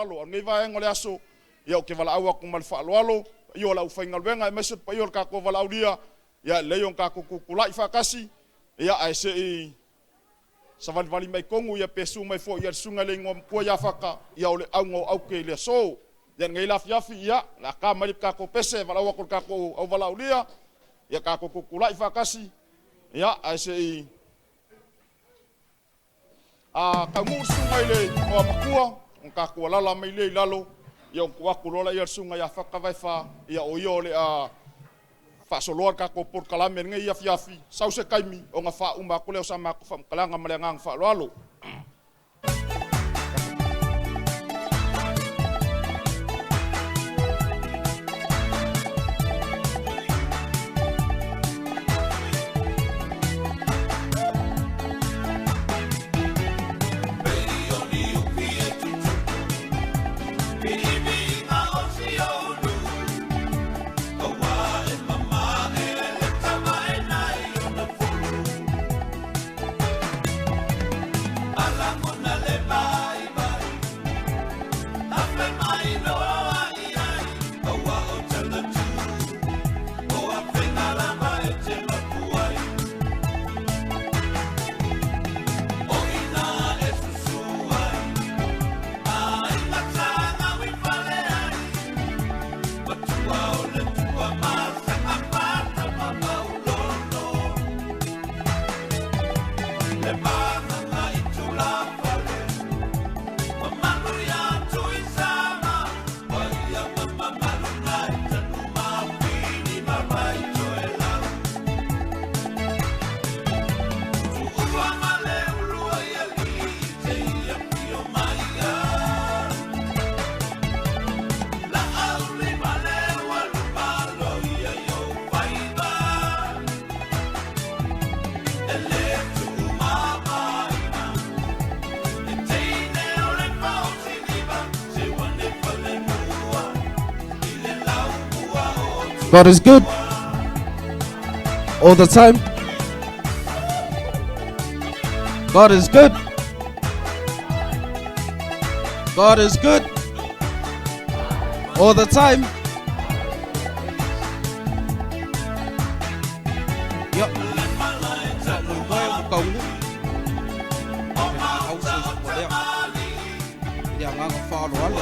faaaloalo. A o lenei vaega o le aso, ia ou te valaau atu ma le faaaloalo i le paia o le aufaigaluega aemaise le paia o le tatou valaaulia, ia e lelei ona tatou tutulai faatasi, ia ae se i savalivali mai tonu pe susu mai foi le susuga i le Igoamatua ia Fata, ia o le auga o aute i le aso. Ia lenei la afiafi, ia, o le a ta mai le tatou pese e valaau atu i le tatou auvalaaulia, ia tatou tutulai faatasi, ia ae se i taunuu le susuga i le Igoamatua, ona tatou alaala mai lea i lalo, ia ona tuu atu loa lea i le susuga ia Fata Vaefa, o ia o le a faasoloa le tatou polokalame i lenei afiafi, sau se taimi ona faauma atu lea o sa matou faamatalaga ma le agaga faaaloalo. God is good all the time. God is good. God is good all the time. Ia, faamoemoe ua taunuu le laau soifua lea i le agaga faaaloalo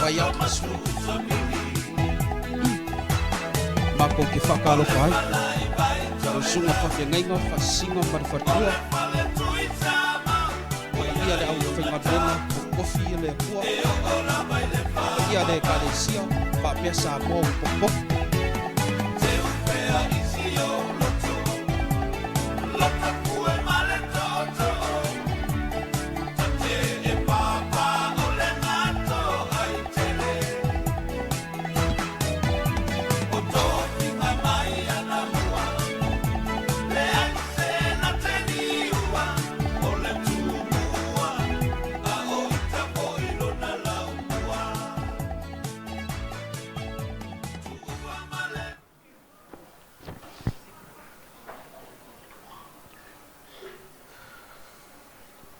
fai atu le sui matou te faatalofa ai lau susuga faafeagaiga Faasisiga ma le faletua, paia le aufaigaluega totofi a le Atua, paia le Ekalesia faapea Samoa ua potopoto.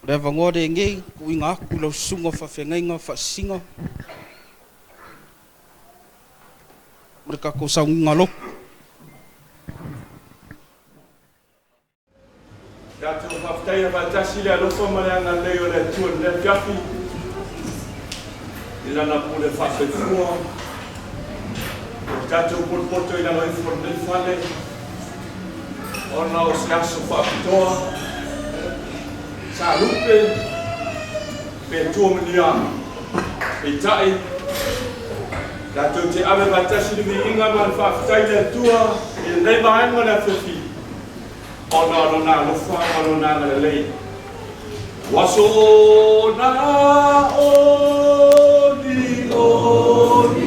O le avanoa lenei tuuina atu i lau susuga faafeagaiga Faasisiga mo le tatou sauniga lotu. Tatou faafetaia faatasi le alofa ma le agalelei o le Atua i lenei afiafi i Lana pule faasoifua. Ua tatou potopoto i lalo ifo o lenei fale ona o se aso faapitoa sa lupe pe tua ma ni a. Peitai, tatou te ave faatasi le viiga ma le faafetai i le Atua i lenei vaega o le afiafi ona o Lona alofa ma Lona agalelei. Ua sona oni oni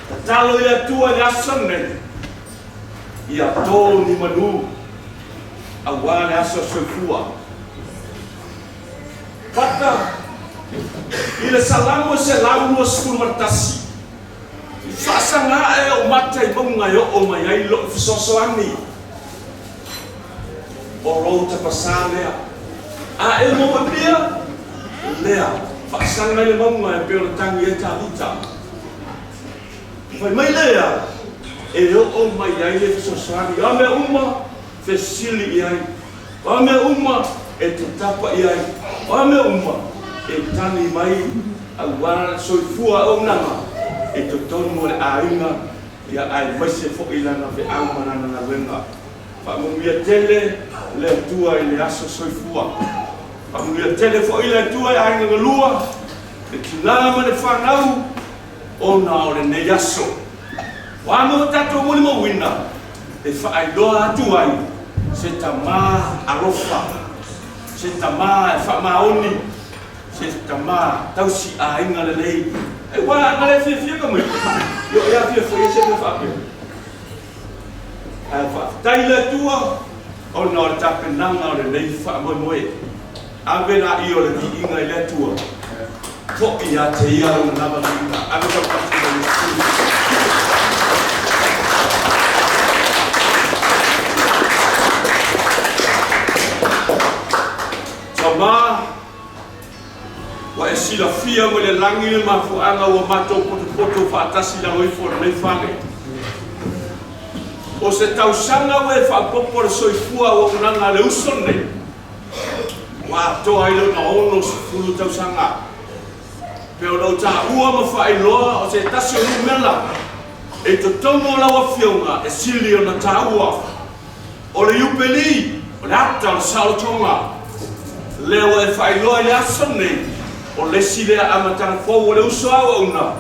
Tatalo i Atua i le aso nei, ia tō ni manu. Auā le aso soifua. Fata, i le Salamo 121, i faasaga ae ou mata i mauga e oo mai ai lo'u fesoasoani. O lou tapasā lea. A e maua pea lea, faasaga i le mauga e pei ona tagi ai Tavita. Fai mai lea e oo mai ai le fesoasoani. O a mea uma, fesili i ai. O a mea uma, e te tapa i ai. O a mea uma, e tali mai auā le soifua auaunaga i totonu o le aiga, ia aemaise foi lana feau ma lana galuega. Faamanuia tele le Atua i le aso soifua. Faamanuia tele foi le Atua i aiga galua, le tinā ma le fanau, ona o lenei aso. Ua a mo tatou molimauina e faailoa atu ai se tamā alofa, se tamā e faamaoni, se tamā tausi aiga lelei. E ua ana le fiafia ka mai. Io ia fiafia ia se mea faapea. Ae faafetai le Atua ona o le tapenaga o lenei faamoemoe. Ave laia o le viiga i le Atua. Fo'i ia te ia lona lava viiga. Ave taupati mai Iesu. Tamā, ua e silafia mai le lagi le mafuaaga ua matou potopoto faatasi i lalo ifo o lenei fale. O se tausaga ua e faaopoopo le soifua auaunaga a le uso lenei, ua atoa ai lona 60 tausaga. Pei ona ou taua ma faailoa o se tasi o numera i totonu o lau Afioga e sili ona taua, o le Iupeli, o le ata o le saolotoga. Lea ua e faailoa i le aso lenei, o le isi lea amataga fou o le uso auauna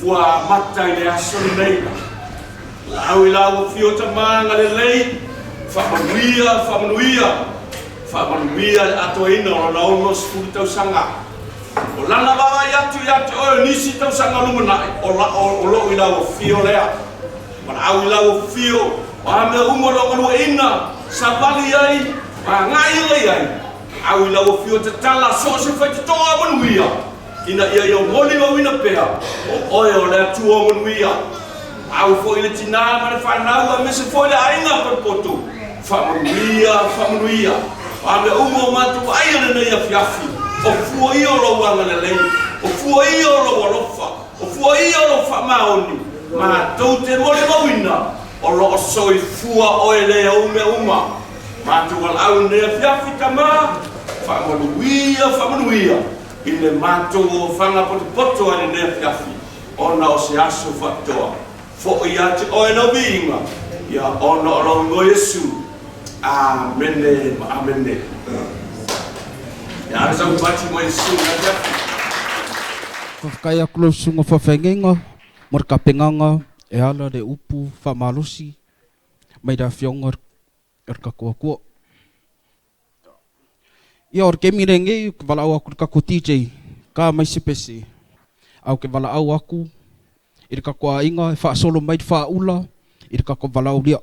ua amata i le aso lenei. Lau i lau afio tamā agalelei, faamanuia, faamanuia, faamanuia le atoaina o lona 60 tausaga. O lana vaavaai atu ia te oe o nisi tausaga o lumanai, o loo i lau afio lea. Valaau i lau afio, o a mea uma o loo galueaiina, savali ai, ma agai ai ai, au i lau afio tatala so o se faitotoa manuia, ina ia ia molimauina pea, o oe o le Atua o manuia. Au foi le tinā ma le fanau aemaise foi le aiga potopoto, faamanuia, faamanuia. O a mea uma o matou ai o lenei afiafi, o fua ia o lou agalelei, o fua ia o lou alofa, o fua ia o lou faamaoni, matou te molimauina, o loo soifua oe le ou mea uma. Matou valaau i lenei afiafi, Tamā, faamanuia, faamanuia i le matou ofaga potopoto ai lenei afiafi, ona o se aso faapitoa. Fo'i ia te oe lau viiga, ia ona o lou igoa Iesu. Amene ma amene. Ia ave sau pati mo Iesu i le afiafi. Faafetai atu lau susuga faafeagaiga mo le tapenaga e ala le upu faamalosi mai le Afioga o le tatou Atua. Ia, o le taimi lenei ou te valaau atu i le tatou DJ, ta mai se pese, ae ou te valaau atu i le tatou aiga e faasolo mai le faaula i le tatou valaaulia.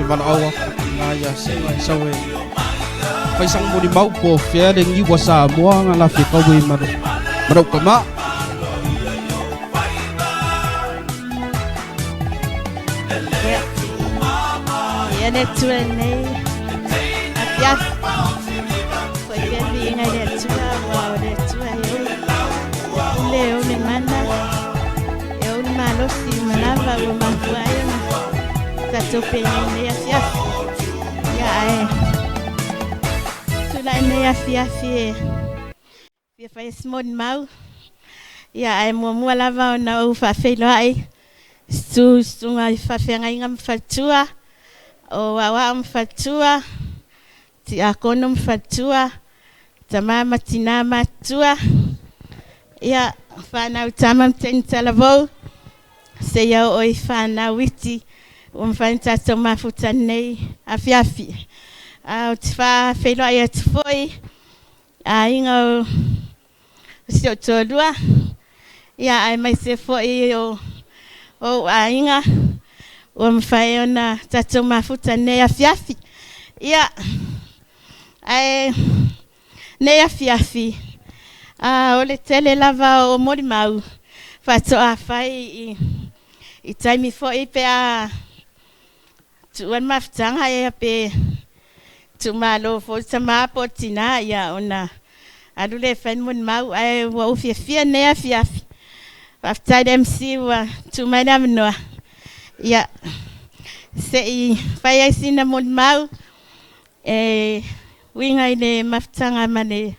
valaau aku i tina ia Sega e sau e fai sana molimau po o fea le niu a Samoa na la fetau ai ma lou tama. Ia, ia le Atua i lenei afiafi. Foi pea le viiga i le Atua, aua o le Atua e ou pule, e ou le mana, e ou le malosi uma lava ua mafua ai ona tatou penei i lenei afiafi. Ia, ae tulai lenei afiafi e fia fai ai se molimau. Ia, ae muamua lava ona ou faafeiloai susu susuga i faafeagaiga ma faletua, o aoao ma faletua, tiakono ma faletua, tama ma tina matutua, ia, fanau tama ma teine talavou, seia oo i fanau iti ua mafai ona tatou mafuta i lenei afiafi. Ae ou te faafeiloai atu foi aiga o si ou toalua, ia aemaise foi o ou aiga ua mafai ona tatou mafuta i lenei afiafi. Ia, ae nei afiafi, o le tele lava o molimau faatoa fai i taimi foi pe a tuua le mafutaga ia pe tuumalo foi le tama po o le tina ia ona alu lea e fai le molimau. Ae ua ou fiafia i lenei afiafi. Faafetai i le MC ua tuu mai le avanoa. Ia, se i fai ai sina molimau e uiga i le mafutaga ma le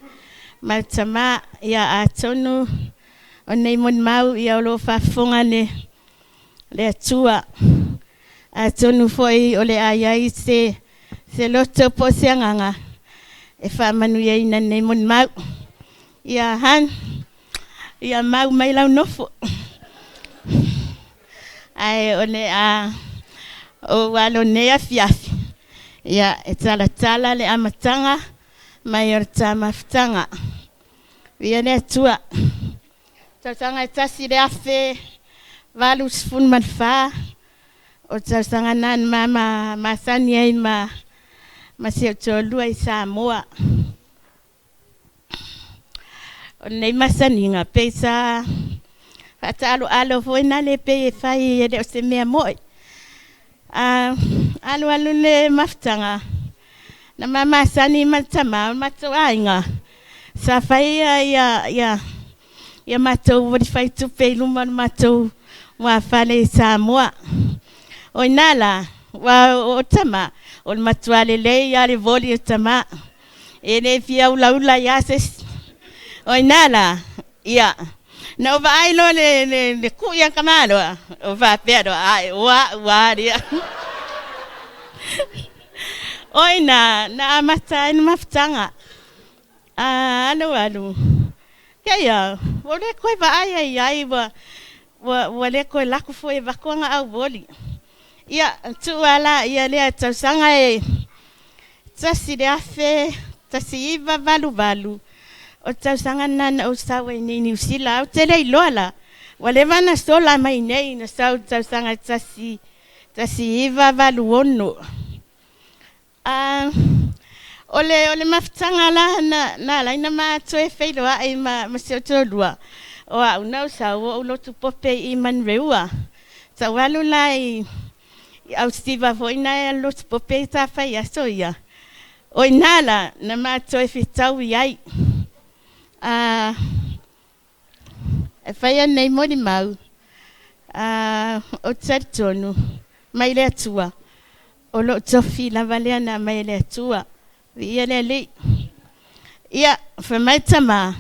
tama. Ia, atonu o nei molimau ia o lo o faafofoga le Atua. Atonu foi o le a i ai se loto po o se agaga e faamanuiaina nei molimau. Ia Han, ia mau mai lau nofo. Ae o le a ou alo nei afiafi, ia e talatala le amataga mai o le ta mafutaga. Viia le Atua. Tausaga e 1084, o tausaga na na masani ai ma si ou toalua i Samoa. O lenei masaniga, pei sa faataaloalo foi na le pei e fai e le o se mea moi. Alu alu le mafutaga, na ma masani ma le tama o le matou aiga, sa fai ia matou voli tupe i luma o le matou fale i Samoa. O ina la, ua o tama, o le matua lelei a le voli o tama. E le fia ulaula ia se isi. O ina la, ia, na o vaai loa le kui a kamaloa, o faapea loa, ai, ua, ua, lia. O ina, na amata ai le mafutaga. Alu alu. Kia ia, ua le koe vaai ai ai, ua le koe lako foi e vakuanga au voli. Ia, tuua la, ia lea tausaga e 1988, o tausaga na na ou sau ai nei Niu Sila, au te le iloa la. Ua leva na sola mai nei, na sau tausaga 1986. O le mafutaga la na ala ai na matou feiloai ma si ou toalua, o au na ou sau o ou lotu pope i Manureua. Sau alu la i au Siva foi na e lotu pope i sa fai aso ia. O ina la na matou fetau i ai. E fai nei molimau, o talitonu mai le Atua. O loo tofi lava lea na mai le Atua. Viia le Alii. Ia, fai mai tama,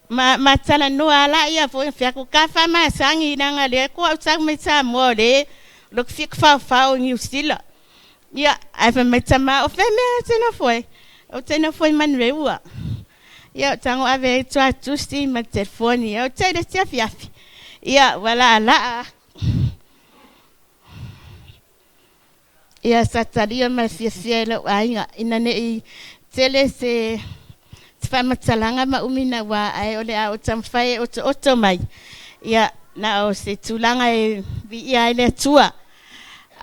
ma talanoa ala ia foi fiaku ka fa masangi nanga le ko au sau mai Samoa le lo fik fa fa o New Zealand. Ia, ai fai mai tama o fe mea tena foi. O tena foi Manureua. Ia, tango ave tua tusi ma telefoni. O te le tia fiafi. Ia, wala ala. Ia, sa talia ma fiafia i lau aiga. Ina nei tele se whamatalanga ma umina wā ai o le a o tamawhai o te oto mai. Ia, na o se tūlanga e vi ia ai le Atua.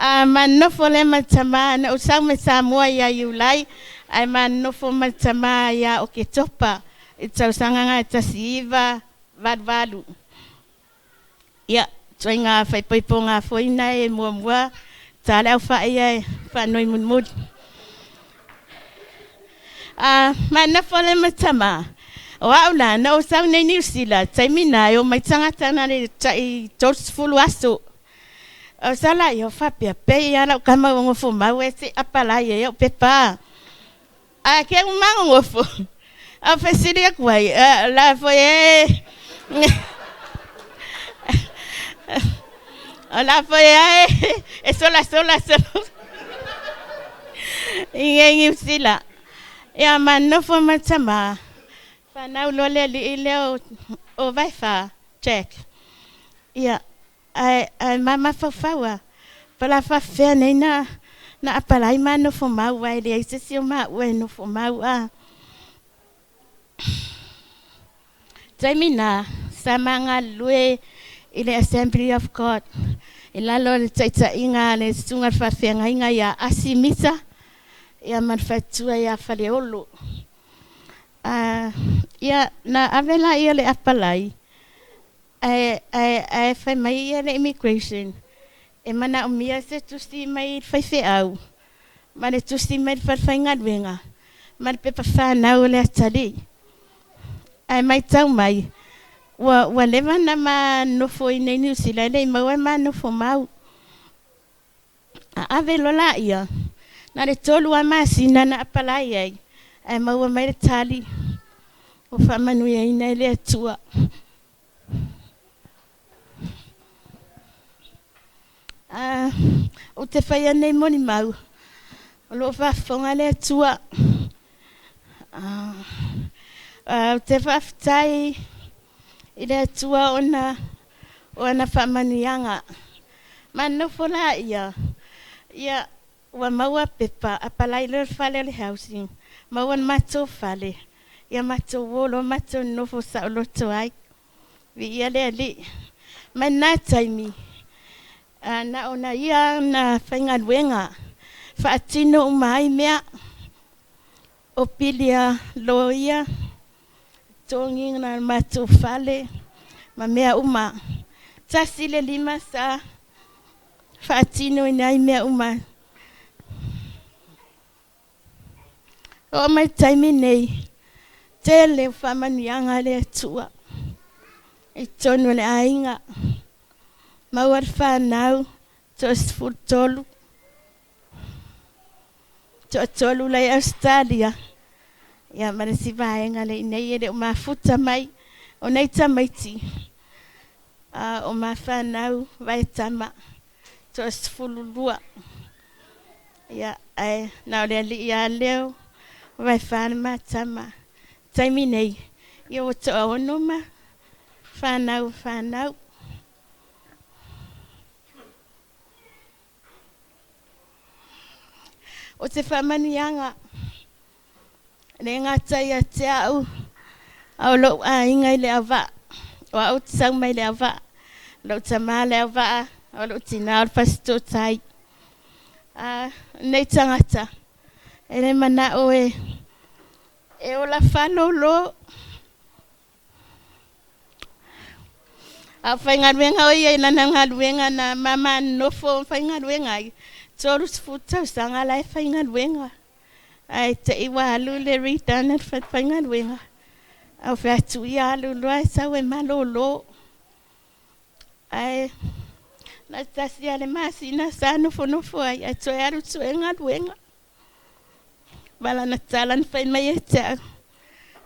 A ma nofo le ma tamā na ou sau mai Samoa ia Iulai, ae ma nofo ma tamā ia Oketopa i tausaga 1988. Ia, ituaiga faaipoipoga foi na e muamua ta le aufai ia e faanoi mulimuli. A ma nofo le ma tamā, o au la na ou sau nei Niu Sila, taimi na e o mai tagata na le tai 30 aso. O sala ia faapea pei ala o kama o ngofo mau e se apalai e o pepa. A ke uma ngofo. A fesili aku ai, la foi e. La foi e e sola sola sola. I Niu Sila. Ia ma nofo ma tamā. Whanau lo le li i leo o Vaifa, Jack. Ia, ai ai mama faufaua. Pala whawhea nei na na apalai ma nofo mau ai le se si o ma ue nofo mau a. Taimi na, sa manga lue i le Assembly of God. I lalo le taitaiga le susuga le faafeagaiga ia Asimisa, ia ma le fatua ia Faleolo. Ia, na ave la ia le apalai, ai, ai, ai fai mai ia le immigration. E mana o mia se tusi mai faifeau. Ma le tusi mai le falefaigaluega. Ma le pepa whanau le atali. Ai mai tau mai. Ua leva na ma nofo i nei Niu Sila le i maua ma nofo mau. A ave lola ia. Na le tolu a masina na apalai ai. Ai maua mai le tali. O faamanuiaina e le Atua. A o te whai nei moni mau. O loo faafofoga le Atua. A, o te faafetai i le Atua ona o ana faamanuiaga. Ma nofo la ia. Ia, ua maua pepa, apalai le fale o le housing. Maua le matou fale. Ia matou olo, matou nofo saoloto ai. Vi ia le ali. Mai na taimi, na ona ia na faigaluega. Faatino uma ai mea. O pilia loia, togi na matou fale, ma mea uma. Tasi le lima sa faatino ina ai mea uma. O mai taimi nei, tele o faamanuiaga le Atua. I tonu o le aiga. Maua le whanau, to 13. To tolu lai Australia. Ia ma le si vaega le nei e le o mafuta mai. O nei tamaiti. A o ma whanau vai tama. To 12. Ia ai na o le ali ia leo. Vai whana ma tama. Taimi nei. Ia o to ono ma. Whanau, whanau. O te whamanianga. Le ngā tai a te au. Au lou a inga i le awa. O au te sau mai le awa. Lou tamā le awa. O lou tina o le pasito tai. A, nei tangata. E le mana o e. E o la whalolo. A whaingaluenga o ia i lana galuega na mama nofo whaingaluenga ai. 30 tausaga la e faigaluega. Ae te i ua alu le Rita na le faigaluega. Au featu ia alu loa e sau e malōlō. Ae na tasi a le masina sa nofonofo ai ae toe alu toe galuega. Wala na tala na whai mai e te au.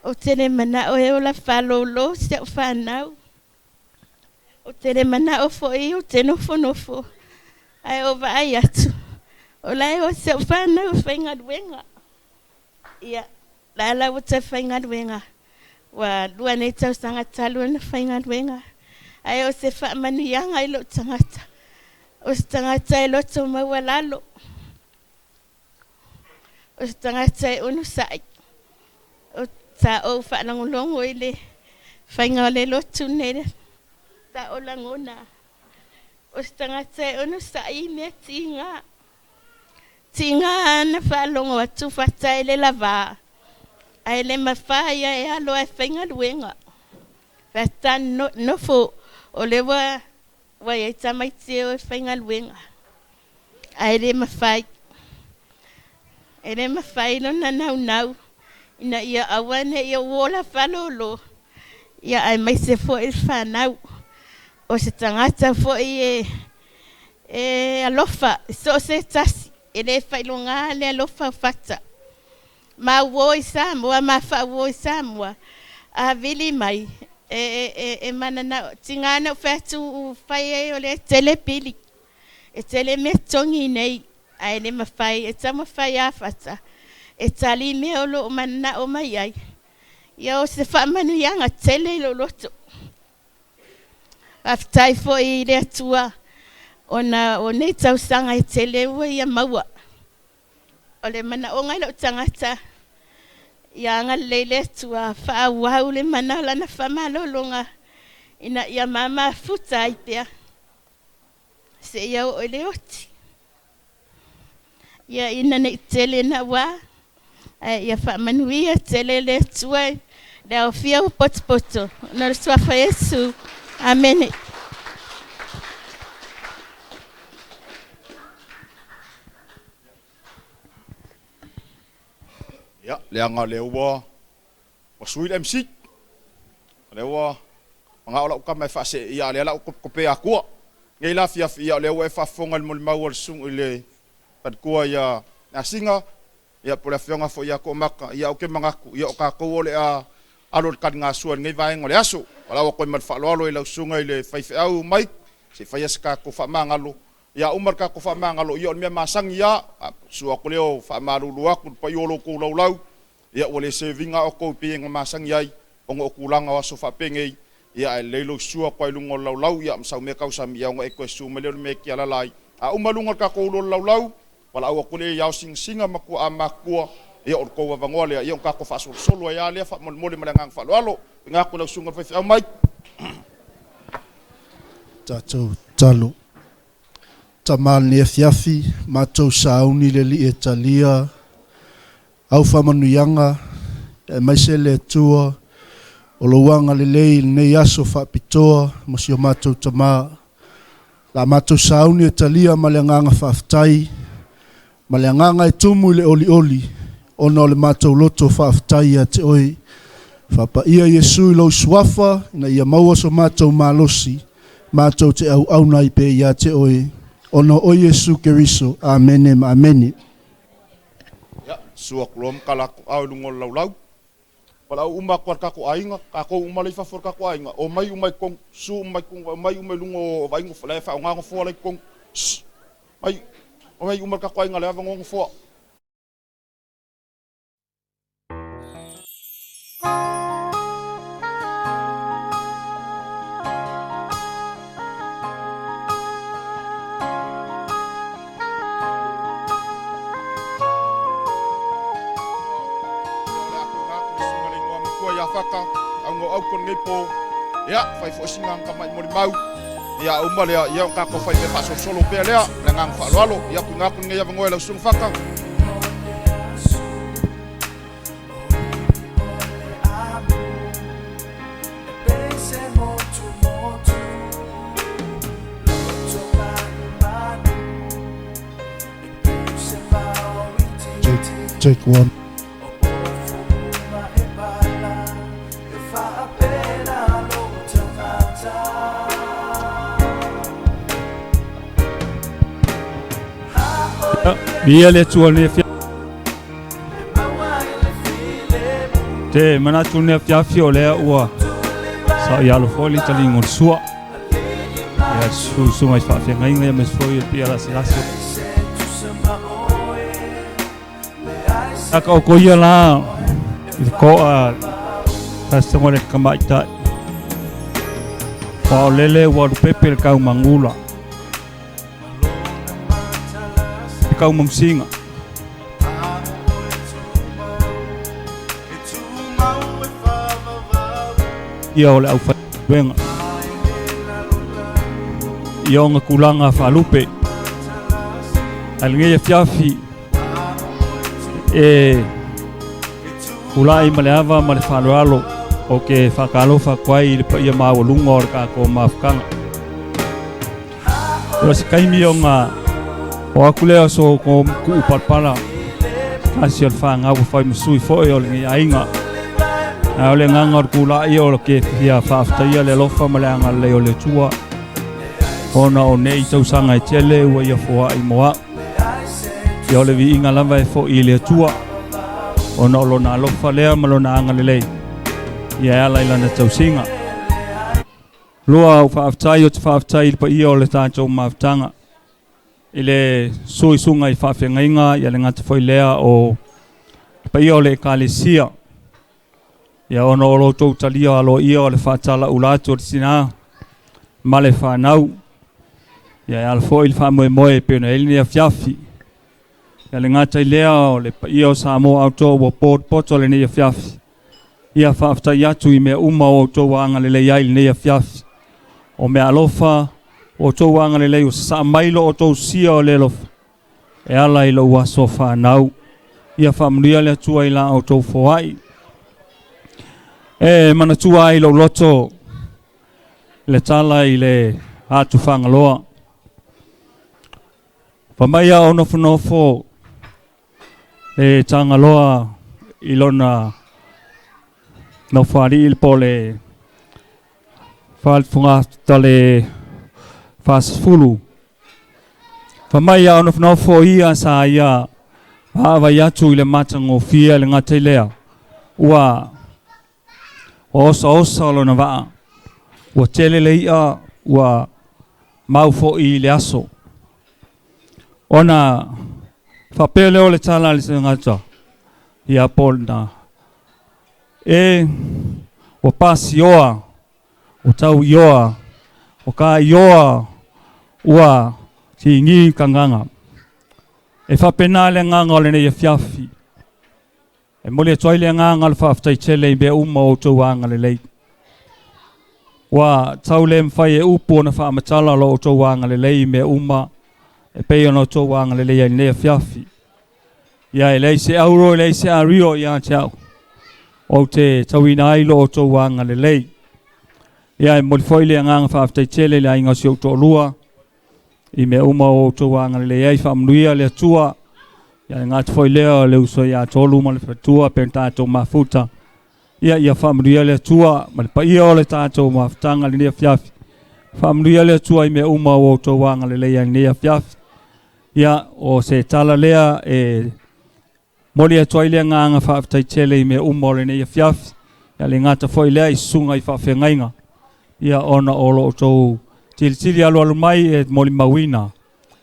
O te le mana o e ola whalolo se o whanau. O te le mana o fo i o te nofo nofo. Ai o vaai atu. O lai o se o whanau o whaingaluenga. Ia, la la o te whaingaluenga. Wa lua nei tausaga talu na whaingaluenga. Ai o se whaamanuiaga i lou tagata. O se tagata e loto maualalo. O se tagata e onosa'i. O sa ou faalagologo i le faiga o le lotu nei le sa o lagona. O se tagata e onosaʻi i mea tigā. Tigā ana faalogo atu Fata e le lavā, ae le mafai ia e alo ae faigaluega. Fata nofo o lea ua ua iai tamaiti e o e faigaluega, ae le mafai. E le mafai lona naunau ina ia aua ne i ou ola faalōlō, ia aemaise foi le fanau. O se tagata foi e e alofa i so o se tasi, e le faailoga le alofa o Fata. Ma uō i Samoa, ma faauō i Samoa, a vili mai, e, e, e, e mananao, tiga na ou fai atu u fai ai o lea e tele pili, e tele mea totogi nei, ae le mafai e taumafai a Fata e tali mea o lo o mananao mai ai. Ia o se faamanuiaga tele i lou loto. Faafetai foi i le Atua ona o nei tausaga e tele ua ia maua. O le manaoga i lou tagata, ia agalelei le Atua faaauau le mana o lana faamalologa ina ia mamafuta ai pea seia oo i le oti. Ia ina nei tele naua, ae ia faamanuia tele le Atua i le aofia ua potopoto ona o le suafa Iesu. Amene. Ia, leaga lea ua ua sui le MC. O lea ua manao lau tama e faasee, ia a o lea o le a ou topetopea atua. Nei la afiafi, ia o lea ua e faafofoga i le molimau a le susuga i le faletua ia Asiga, ia po o le afioga foi ia Toomata, ia ou te manatu, ia o tatou o le a alo i le taligasua i lenei vaega o le aso. Valaau atu ai ma le faaaloalo i lau susuga i le faifeau Mike, se i faia se tatou faamagalo. Ia uma le tatou faamagalo, ia o le mea masani lava, susu atu lea o faamalulu atu i le paia o lo outou laulau, ia ua le serve ina outou e pei ona masani ai ona o tulaga o aso faapenei, ia ae lelei lou susu atu lava i luga o le laulau, ia ma sau mea tausami, ia ona e toe susu mai lea o le mea e te alaala ai. A uma luga o le tatou ulu o le laulau, valaau atu lea i ao sinasina ma tuaa matutua, ia o le tou avanoa lea, ia ona tatou faasolosolo ai lava lea faamolemole ma le agaga faaaloalo. Tuuina atu i lau susuga i le faifeau Mike. Tatou tatalo. Tama lenei afiafi, matou sauni le Alii e talia au faamanuiaga aemaise le Atua o lou agalelei i lenei aso faapitoa mo si o matou tama. La matou sauni e talia ma le agaga faafetai ma le agaga e tumu i le olioli ona o le matou loto faafetai ia te oe. Faapaia Iesu i lou suafa ina ia maua so matou malosi matou te auauna ai pea ia te oe ona o Iesu Keriso. Amene ma amene. Ia, susu atu loa ma tala atu ao i luga o le laulau. Valaau uma atu a le tatou aiga, tatou uma la i fafo o le tatou aiga, omai uma i totonu, susu uma i totonu, omai uma i luga o vaai la e faaaoga nofoa la i totonu. Shh! Mai, omai uma le tatou aiga la e avanoa nofoa. Ia, o le a tuuina atu i le susuga i le Igoamatua ia Fata, auga o Auto i lenei po. Ia, fai foi sina tamai molimau. Ia, uma lea, ia, o tatou fai mea faasolosolo pea lea, ma le agaga faaaloalo. Ia, tuuina atu lenei avanoa i lau susuga Fata. Check, check one. Viia le Atua i lenei afiafi. Te manatu lenei afiafi o lea ua saoialo foi le taliga o le sua. Ia susuga i faafeagaiga ia aemaise foi le pia lasilasi. Aka o ko ia la i le koa fasitoga le tamaitai. Paolele ua lupepe le kau mangula. Le kau mamsinga. Ia o le aufaigaluega. i ona tulaga faalupe. Ae lenei afiafi e tulai ma le ava ma le faaaloalo ou te faatalofa atu ai i le paia maualuga o le tatou mafutaga. O se taimi ona o atu lea o so outou tuu palapala tasi o le fanau ua fai ma sui foi o lenei aiga. Ae o le agaga o le tulai o le ke fia faafetaia le alofa ma le agalelei o le Atua ona o nei tausaga e tele ua ia foai mo au. Ia o le viiga lava e foi i le Atua ona o lona alofa lea ma lona agalelei ia e ala i lana tausiga. Lua ou faafetai, ou te faafetai i le paia o le tatou mafutaga i le suisuga i faafeagaiga ia le gata foi lea o le paia o le Ekalesia ia ona o lo outou talia aloaia o le faatalaula atu o le tina ma le fanau ia e ala foi le faamoemoe e pei ona i ai lenei afiafi. Ia le gata i lea o le paia o Samoa atoa ua potopoto lenei afiafi. Ia faafetai atu i mea uma o outou agalelei ai i lenei afiafi. O mea alofa, o outou agalelei ua sasaa mai lo outou sia o le alofa e ala i lou aso fanau. Ia faamanuia le Atua i la outou foai. E manatua ai lou loto le tala i le atu Fagaloa. Fai mai a o nofonofo le Tagaloa i lona nofoalii po o le falefogafoga le 40. Fai mai a o nofonofo ia sa ia vaavaai atu i le matagofie le gata i lea ua osaosa lona vaa, ua tele le i'a ua mau foi i le aso. Ona faapea lea o le tala a le tagata ia Polna, E, ua pasioa, ua tauioa, ua kaioa, ua tigi kagaga. E faapena le agaga o lenei afiafi. E momoli atu ai le agaga o le faafetai tele i mea uma o outou agalelei. Ua tau le mafai e upu ona faamatala lo outou agalelei i mea uma e pei ona outou agalelei ai lenei afiafi. Ia e leai se auro, e leai se ario ia te au, ou te tauina ai lo outou agalelei. Ia e momoli foi le agaga faafetai tele i le aiga o si ou toalua i mea uma o outou agalelei ai, faamanuia le Atua. Ia e gata foi lea o le uso ia Tolu ma le faletua pe tatou mafuta. Ia ia faamanuia le Atua ma le paia o le tatou mafutaga i lenei afiafi. Faamanuia le Atua i mea uma o outou agalelei ai i lenei afiafi. Ia o se tala lea e momoli atu ai le agaga faafetai tele i mea uma o lenei afiafi. Ia le gata foi lea i susuga i faafeagaiga. Ia ona o lo outou tilitili alualu mai e molimauina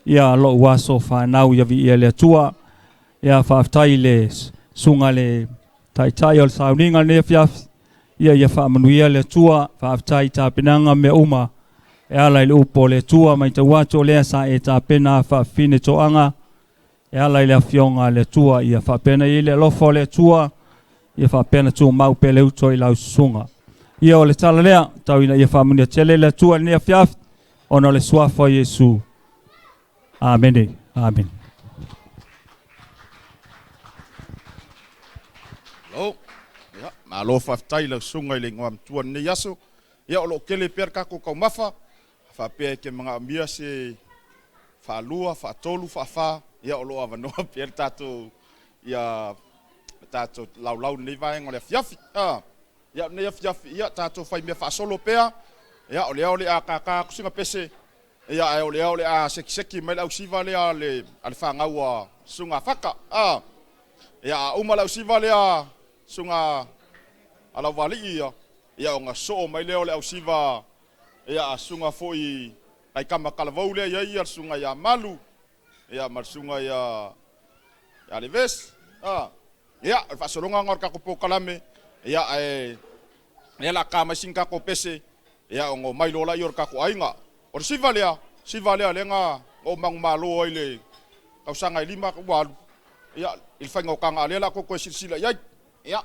ia lou aso fanau ia viia le Atua. Ia faafetai i le susuga le taitai o le sauniga lenei afiafi. Ia ia faamanuia le Atua. Faafetai i tapenaga mea uma e ala i le upu o le Atua. Matau atu o lea sa e tapena faafine toaga e ala i le afioga a le Atua. Ia faapena i le alofa o le Atua, ia faapena tumau pea le uto i lau susuga. Ia o le tala lea, tau ina ia faamanuia tele le Atua i lenei afiafi, ona o le suafa o Iesu. Amene. Amene. Malo. Ia, malo faafetai i lau susuga i le igoa matua i lenei aso. Ia, o lo o tele pea le tatou taumafa, faapea e te manaomia se faalua, faatolu, faafa, ia o lo o avanoa pea le tatou ia le tatou laulau i lenei vaega o le afiafi. Ia, o lenei afiafi, ia tatou fai mea faasolo pea. Ia, o lea o le a tata atu sina pese, ia ae o lea o le a sekiseki mai le ausiva lea a le a le fanau a Susuga Faka. Ia, a uma le ausiva lea a Susuga a Lauvalii ia, ia ona soo mai lea o le ausiva ia a susuga foi nai tama talavou lea e i ai le susuga ia Malu, ia ma le susuga ia ia Leves. Ia, o le faasologa lena o le tatou polokalame, ia ae lea o le a ta mai sina tatou pese, ia ona omai loa lea o le tatou aiga. O le siva lea, siva lea lea na ou manumalo ai i le tausaga e 5 ua alu, ia, i le faigataga, a o lea o le a outou toe silasila i ai. Ia.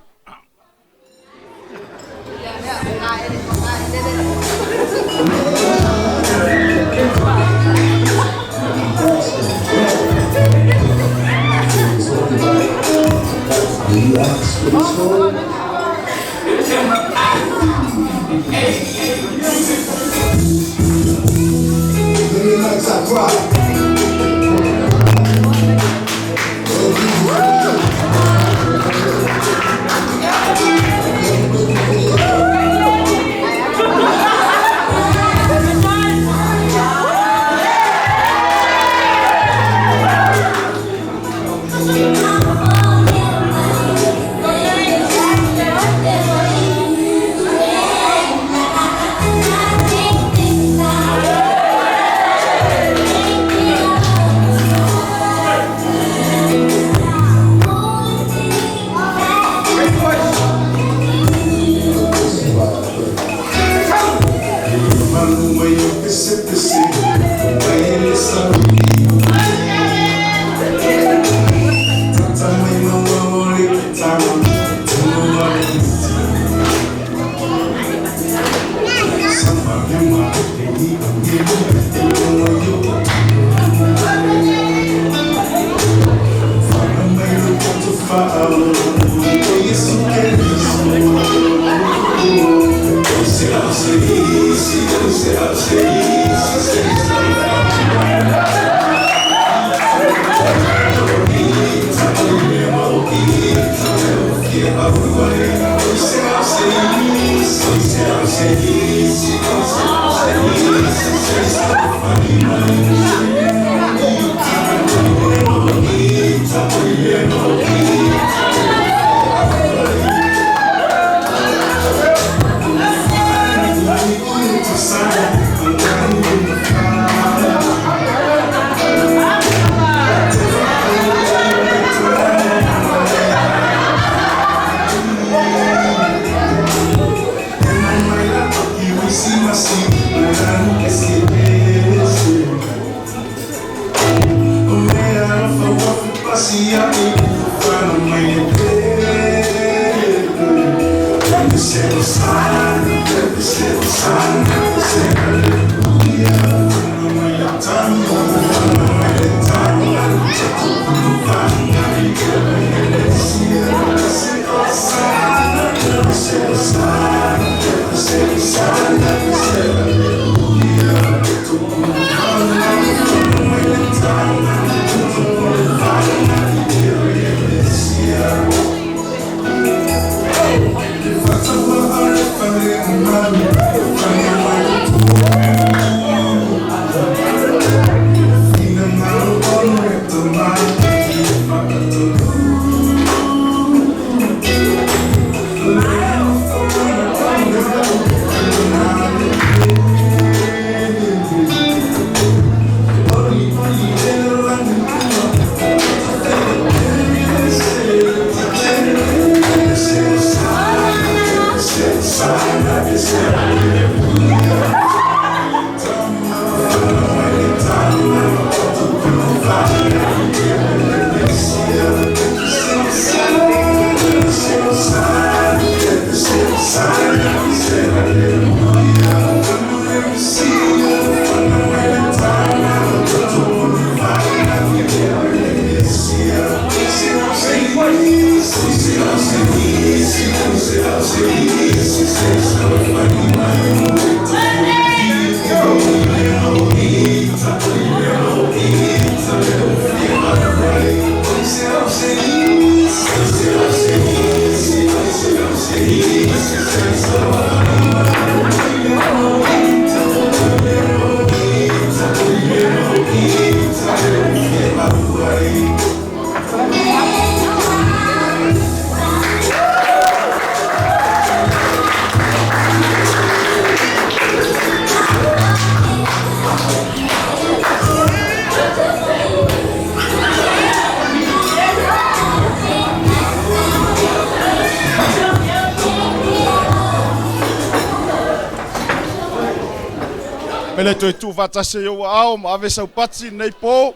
Me le toe tuufaatasi ai ou aao ma ave sau pati i lenei po.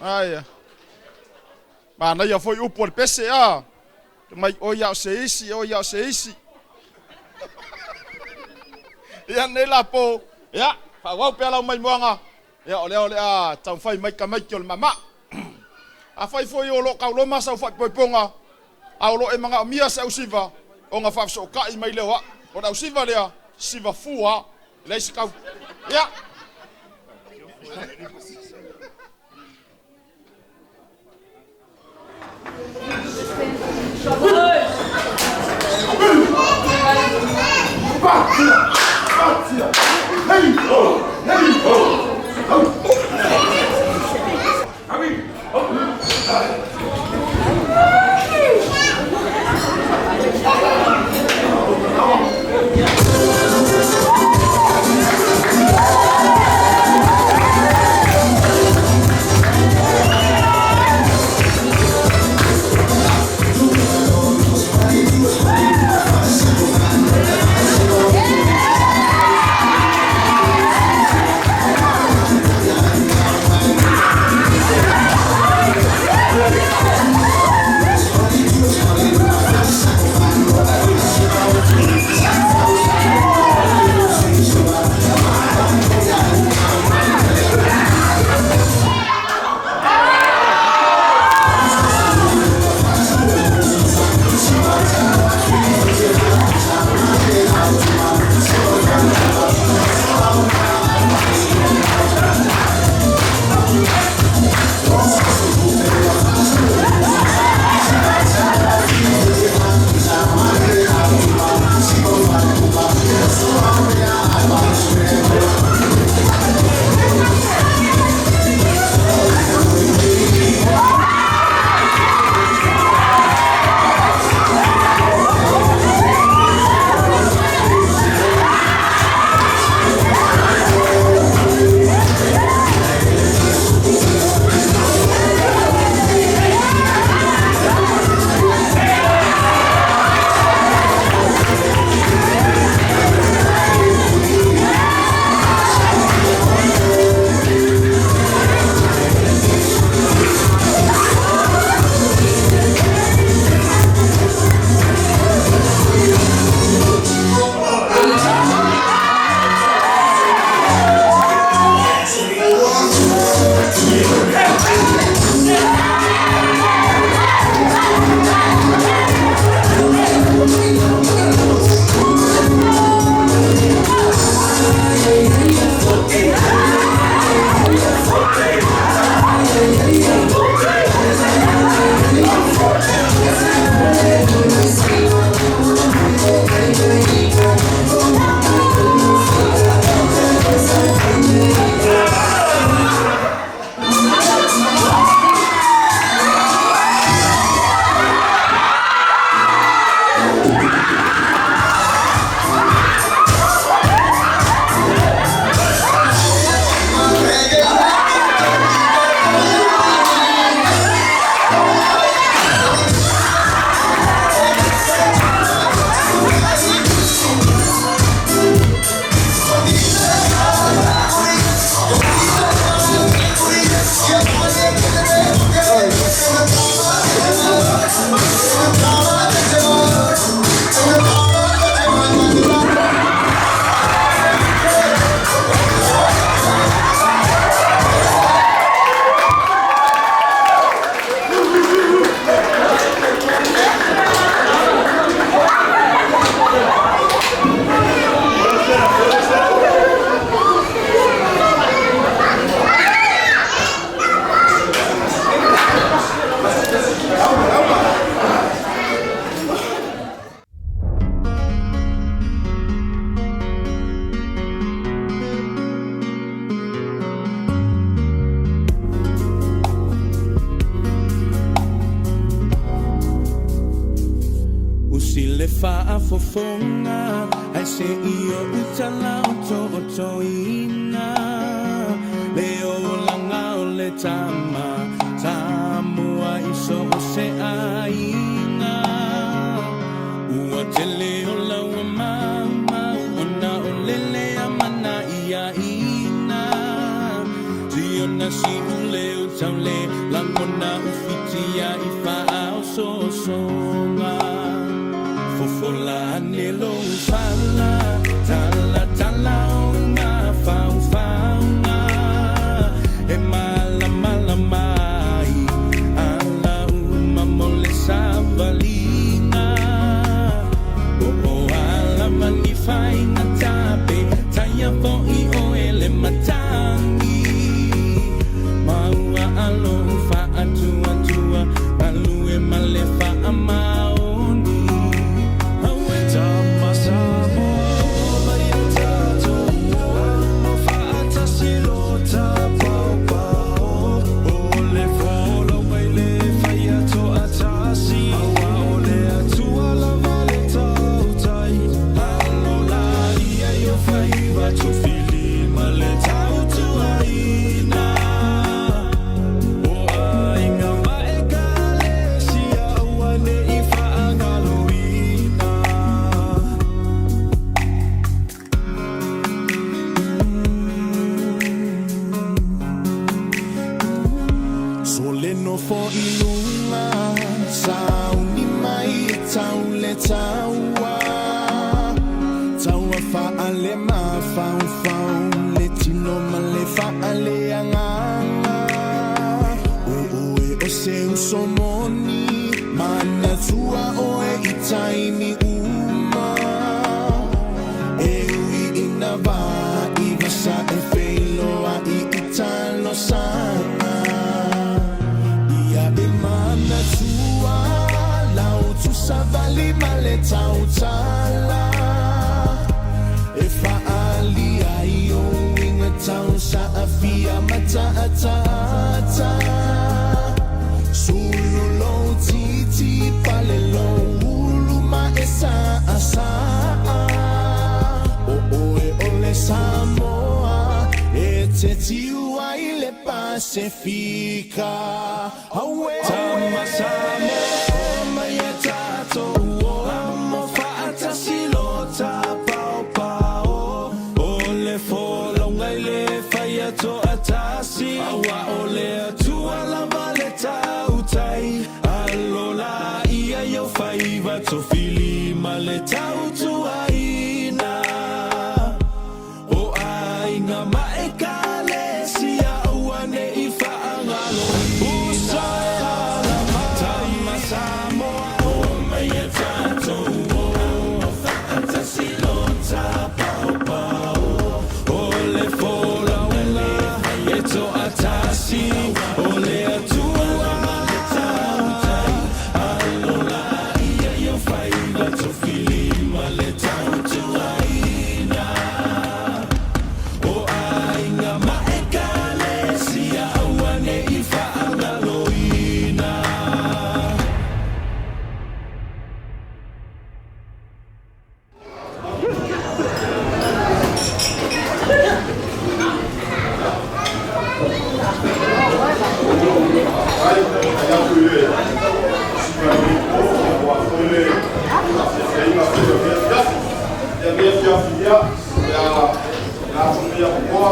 Aia. Manaia foi upu o le pese, a. Mai oi ao se isi, oi ao se isi. Ia nei la po, ia, faaauau pea lau maimoaga, ia o lea o le a taumafai mai tamaiti o le mama. Afai foi o loo kauloma sau faaipoipoga, a o loo e manaomia se ausiva, ona faafesootai mai lea o a'u. O le ausiva lea, siva fua, e leai se kau. Ia. Usi le faafofoga ae se i ou tala otootoina le olaga o le tama Samoa i so o se aiga. Ua tele o laua maumau ona o lele a mana iaiga. Siona siule o taule lagona ufitia i faaosoosoga. Fofola ane lou fala, tala tala o mafaufauga e malamalama ai. faigata pe taia foʻi oe le matagi ma ua alou faatuatua galue ma le faamaoni. Auē tama Samoa o mai e tatou o faatasi lo tapaopao o le folauga i le faia toatasi auā o le Atua lava le tautai alo laia i o faiva tofilima le tautuaina o aiga ma ekalesia aua nei faagaloina. Sole nofo i luga sauni mai e tau le taua taua faale mafaufau le tino ma le faale agaga o oe o se uso moni manatua oe i taimi uma e ui ina vaai vasa e feiloai i talosaga ia e manatua lau tusavali ma le tautala e faalia ai o uiga tausaafia ma taataata sulu lou titi pale lou ulu ma e saasaa o oe o le Samoa e te tiu ai le Pasefika. Auē tama Samoa mai e tatou o amo faatasi lo tapaopao o le folauga i le faia toatasi auā o le Atua lava le tautai alo laia i o faiva tofilima le tautuaina o aiga ma ekalesia aua nei faagaloina uso e ala mai tama Samoa o mai e tatou o faatasi lo tapaopao o le folauga e toatasi o le Atua lava le tautai alo laia i o faiva tofilima le tautuaina o aiga ma ekalesia aua nei faagaloina. Ai, ai atu i le susuga i lenei po, ia aua foi le faafiafiaiga foi o lenei afiafi. Ia lenei afiafi ia, o le a le atonu ia popoa,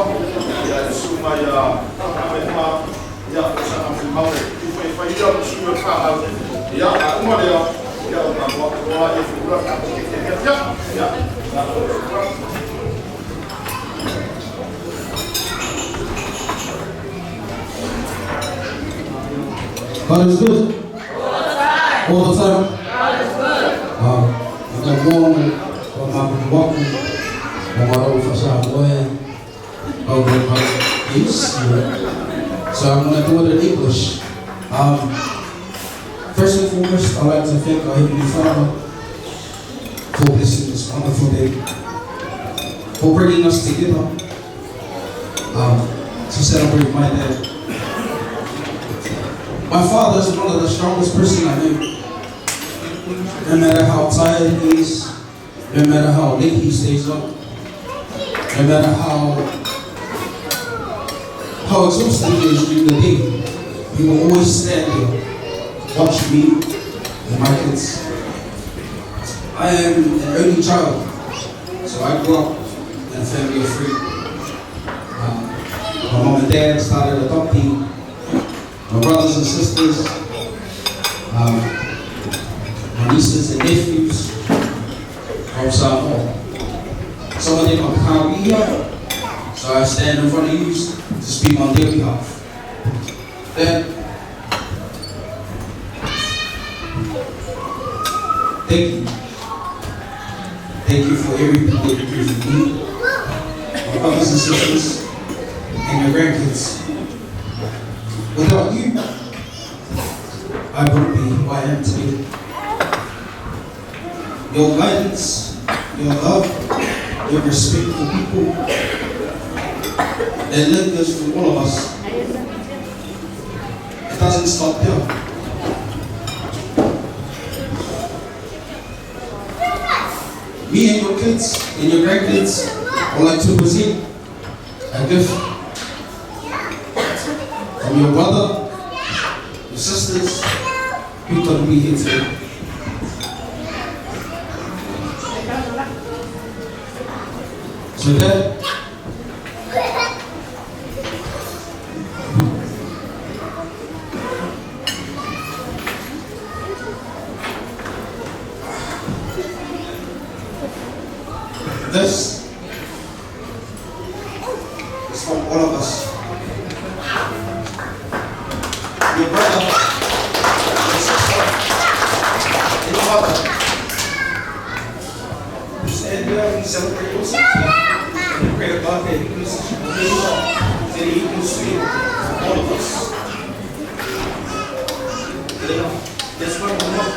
ia le susuga ia Tamefa, ia o sana Fuimau e tufaifai ia ma sui o le fanau. Ia, a uma lea, ia o tatou atu loa ia feula le tatou keke i lenei afiafi. Ia, malo. God is good. All the time. God is good. Aka mo wa maku o ngā whasamoe over my yes. So I'm going to do it in English. First and foremost, I'd like to thank our Heavenly Father for blessing this wonderful day, for bringing us together to celebrate my dad. My father is one of the strongest person I know. No matter how tired he is, no matter how late he stays up, no matter how exhausted he is during the day, he will always stand there, watch me and my kids. I am an only child, so I grew up in a family of three. My mom and dad started adopting my brothers and sisters, my nieces and nephews from Samoa. Some of them can't be here, so I stand in front of you to speak on their behalf. Then, thank you. Thank you for everything that you do for me, my brothers and sisters, and my grandkids. Without you, I wouldn't be who I am today. Your guidance, your love, your respect for people that lingers for all of us. It doesn't stop here. Me and your kids and your grandkids would like to present a gift from your brother, your sisters, who couldn't be here today. So Dad, this is from all of us. Your brother, your sister, and your mother. We stand here and celebrate your sister. And we pray to God that He blesses you that He can see all of us. That's what we want.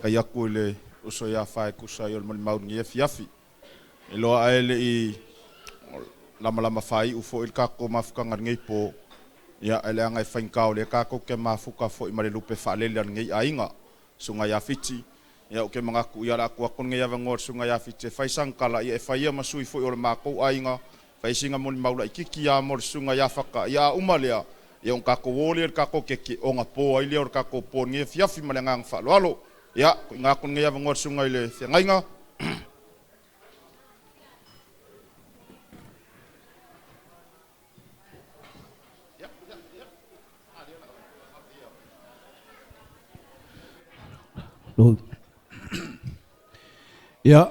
Kai aku i le uso ia fae kusa i o le molimau lenei afiafi. E loa ae le i lamalama fāi'u fo'i le kakou mafukaga lenei po, ia ae leaga e faigā o lea kakou ke mafuka fo'i ma le lupe faalele a lenei aiga, susuga ia Fiti. Ia ou te manatu ia o le a tuu atu lenei avanoa i le susuga ia Fiti e fai sana tala, ia e fai ia ma sui fo'i o le matou aiga, fai sina molimau laitiiti lava mo le susuga ia Fata, ia a uma lea, ia ona tatou o lea i le tatou keke ona po ai lea o le tatou po i lenei afiafi ma le agaga faaaloalo. Ia, tuuina atu lenei avanoa i le susuga i le feagaiga. Ia,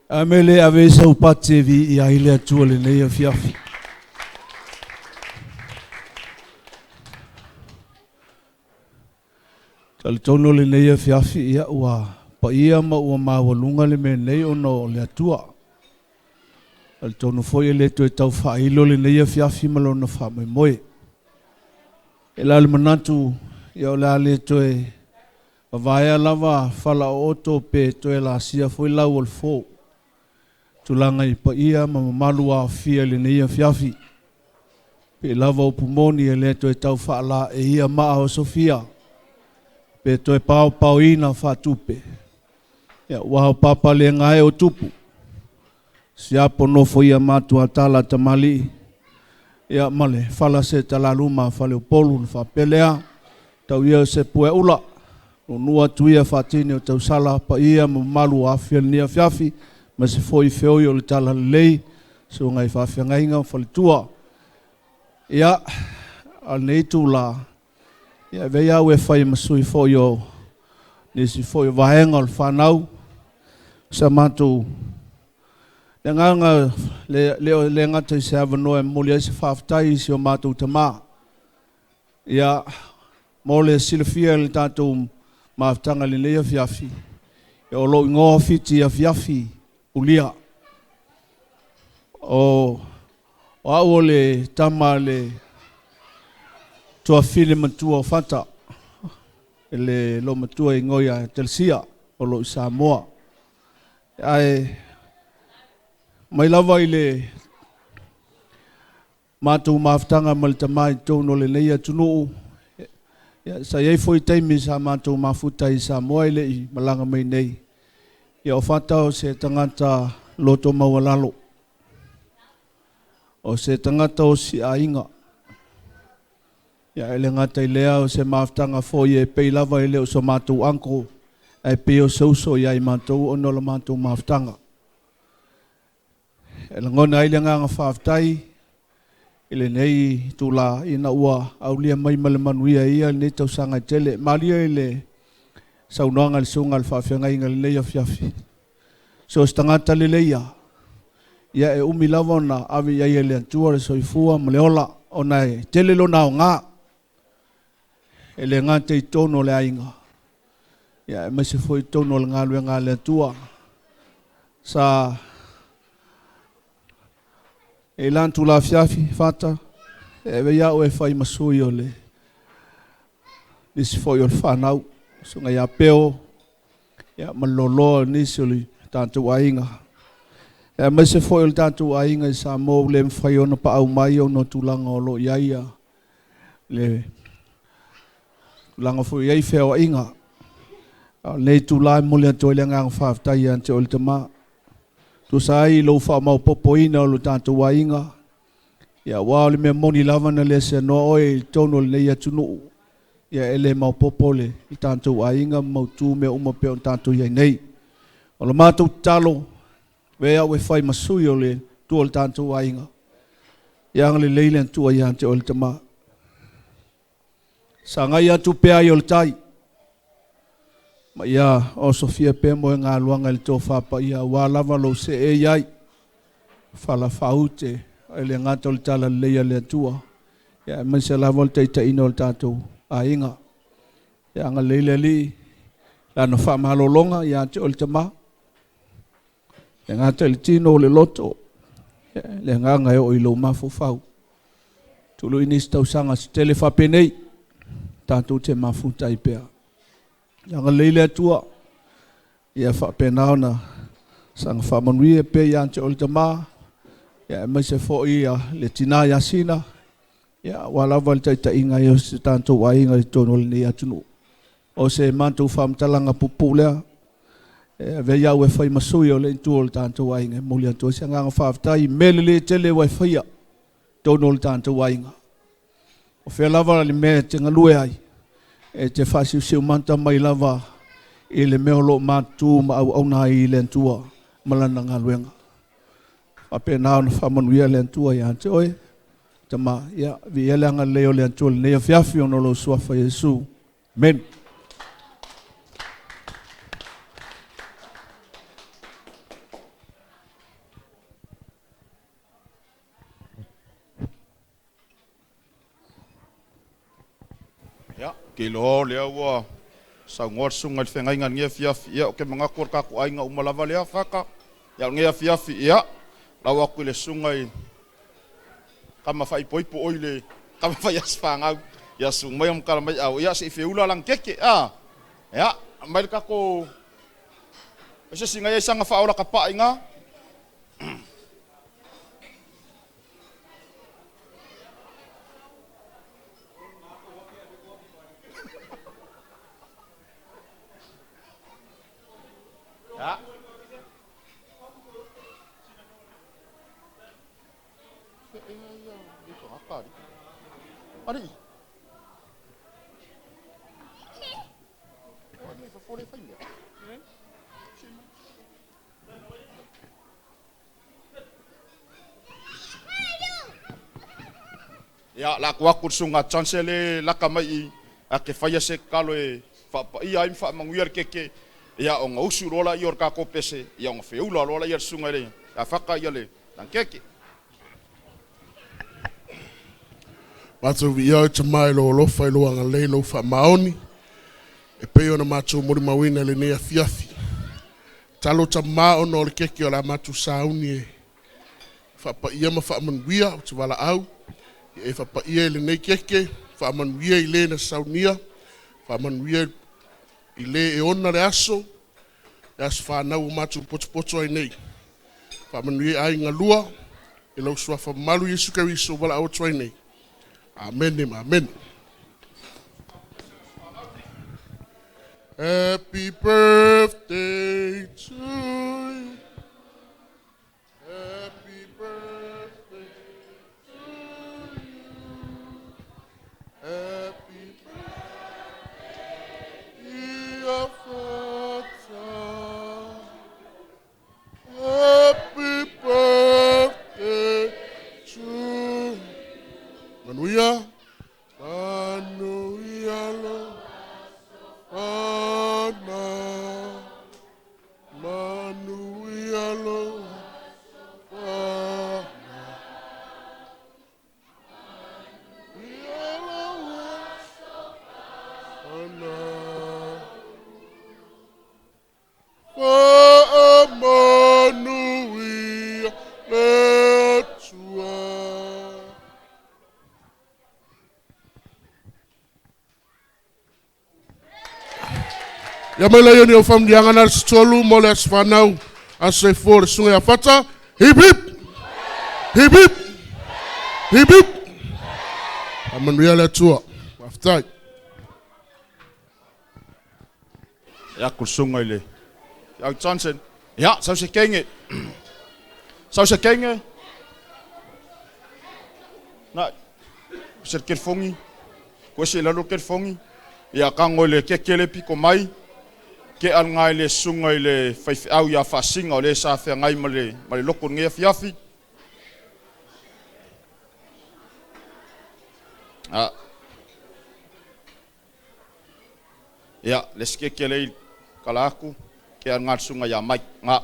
a mea le ave ai sau pati e viia ai le Atua i lenei afiafi. Talitonu o lenei afiafi, ia, ua paia ma ua maualuga le mea nei ona o le Atua. Talitonu foi e le toe tau faailo lenei afiafi ma lona faamoemoe. E la le manatu, ia o le a le toe vavaea lava falaooto pe toe lasia foi lau o le fo. Tulaga i paia ma mamalu aofia i lenei afiafi. Pei lava upu moni e le toe tau faalaeia maa o Sofia, pe toe paopaoina faatupe. Ia, ua o papalega e o tupu. Siapo nofo ia matuatala tamalii, ia ma le fala se talaluma faleupolu na faapea lea, tau ia o se pue ula, nunua atu ia faatini o tausala paia ma mamalu o afia lenei afiafi, ma se foi feoi o le tala lelei, susuga i faafeagaiga o faletua. Ia, a lenei tula, ia avea ia au e fai ma sui foi o nisi foi o vaega o le fanau, sa matou le agaga le, le, le gata i se avanoa e momoli ai se faafetai i si o matou tamā. Ia, mo le silafia i le tatou mafutaga i lenei afiafi, ia o lou igoa Fiti Afiafi Ulia. O, o au o le tama a le tuafine matua o Fata, le loomatua i igoa ia Telesia o loo i Samoa. Ae mai lava i le matou mafutaga ma le tama i totonu o lenei atunuu, ia, sa i ai foi taimi sa matou mafuta i Samoa i le i malaga mai nei. Ia o Fata o se tagata loto maualalo, o se tagata o si aiga. Ia e le gata i lea o se mafutaga foi e pei lava e le o so matou uncle, ae pei o se uso ia i matou ona o la matou mafutaga. E lagona ai le agaga faafetai i lenei itula ina ua aulia mai ma le manuia e ia lenei tausaga e tele. Malie i le saunoaga a le susuga a le faafeagaiga i lenei afiafi. So o se tagata lelei lava, ia e umi lava ona ave i ai e le Atua le soifua ma le ola, ona e tele lona aoga, e le gata i totonu o le aiga, ia aemaise foi i totonu o le galuega a le Atua. Sa e i lana tulafiafi, Fata, e avea au e fai ma sui o le nisi foi o le fanau, susuga ia Peo, ia ma le loaloa o nisi o le tatou aiga. Aemaise foi o le tatou aiga i Samoa ua le mafai ona paau mai ona o tulaga o lo o i ai le tulaga foi i ai feoaiga. A o lenei itula e momoli atu ai le agaga faafetai ia te oe le Tama. Tusa ai i lou faamaopoopoina o lo tatou aiga, ia aua o le mea moni lava na le seanoa oe i totonu o lenei atunuu, ia e le maopoopo le tatou aiga ma mautu mea uma pei ona tatou i ai nei. O le matou tatalo, avea au e fai ma sui o le tua o le tatou aiga, ia agalelei le Atua ia te oe le Tama. Sagai atu pea ai o le tai, ma ia osofia pea moegaluaga i le tofa paia aua lava lou seei ai, fala faaute e le gata o le talalelei a le Atua, ia aemaise lava o le taitaiina o le tatou aiga. Ia agalelei le Alii, lana faamalologa ia te oe le Tama, le gata i le tino o le loto, le agaga e oo i lou mafaufau. Tului nisi tausaga se tele faapenei, tatou te mafuta ai pea. Ia agalelei le Atua, ia faapena ona saga faamanuia pea ia te oe le Tama, ia aemaise foi le tina ia Sina, ia aua lava le taitaiga ai o si tatou aiga i totonu o lenei atunuu. O se matou faamatalaga puupuu lea, e avea au e fai ma sui o le itu o le tatou aiga, e momoli atu ai se agaga faafetai i mea lelei tele ua e faia i totonu o le tatou aiga. O fea lava le mea e te galue ai, e te faasiusiumata mai lava i le mea o lo o matutu ma auauna ai i le Atua ma lana galuega. Faapena ona faamanuia le Atua ia te oe, Tama, ia, viia le agalelei o le Atua i lenei afiafi ona o lou suafa Iesu. Amen. Ia, ke iloa o lea ua saunoa le susuga i le feagaiga i lenei afiafi. Ia, ou te manatu o le tatou aiga uma lava lea, Fata. Ia, o lenei afiafi, ia, lau atu i le susuga i tama faaipoipo oi le tama fai aso fanau. Ia, susu mai ma tala mai au. Ia, se i feula lana keke, a. Ia, mai le tatou... O se isi na i ai saga faaola tapaai na. Ia. Alii. Ia, la atu atu le susuga Johnson le laka mai i a ke faia se tatalo e faapaia ai ma faamanuia le keke, ia ona usu loa laia o le tatou pese, ia ona feula loa laia le susuga i le afaka ia le keke. Matou viia oe Tama i lou alofa i lou agalelei lou faamaoni e pei ona matou molimauina i lenei afiafi. Talo Tama ona o le keke o le a matou sauni e faapaia ma faamanuia o te valaau e faapaia i lenei keke, faamanuia i le na saunia, faamanuia i le e ona le aso fanau o matou potopoto ai nei. Faamanuia ai galua i lau suafa mamalu Iesu Keriso valaau atu ai nei. Amene ma amene. Happy birthday to you. Happy birthday to you. Happy birthday, dear Father. Happy birthday to you. Manuia. Manuia lo. Ana. Ia mai lai o ni au faamanuiaga na le 3 mo le aso fanau aso soifua o le susuga ia Fata. Hip hip! Hip hip! Hip hip! Faamanuia le Atua. Faafetai. Ia ku sunga i le Au Johnson. Ia, sau se kenge. Sau se kenge. Na, se kelefongi. Ko se lalo kelefongi. Ia kango i le kekele piko mai. Ke al ngai le sunga i le faifeau ia faasinga o le sa feagai ma le loko nei afiafi. Ah. Ia, le sekeke lei kala aku ke al ngai sunga ia mai. Nga.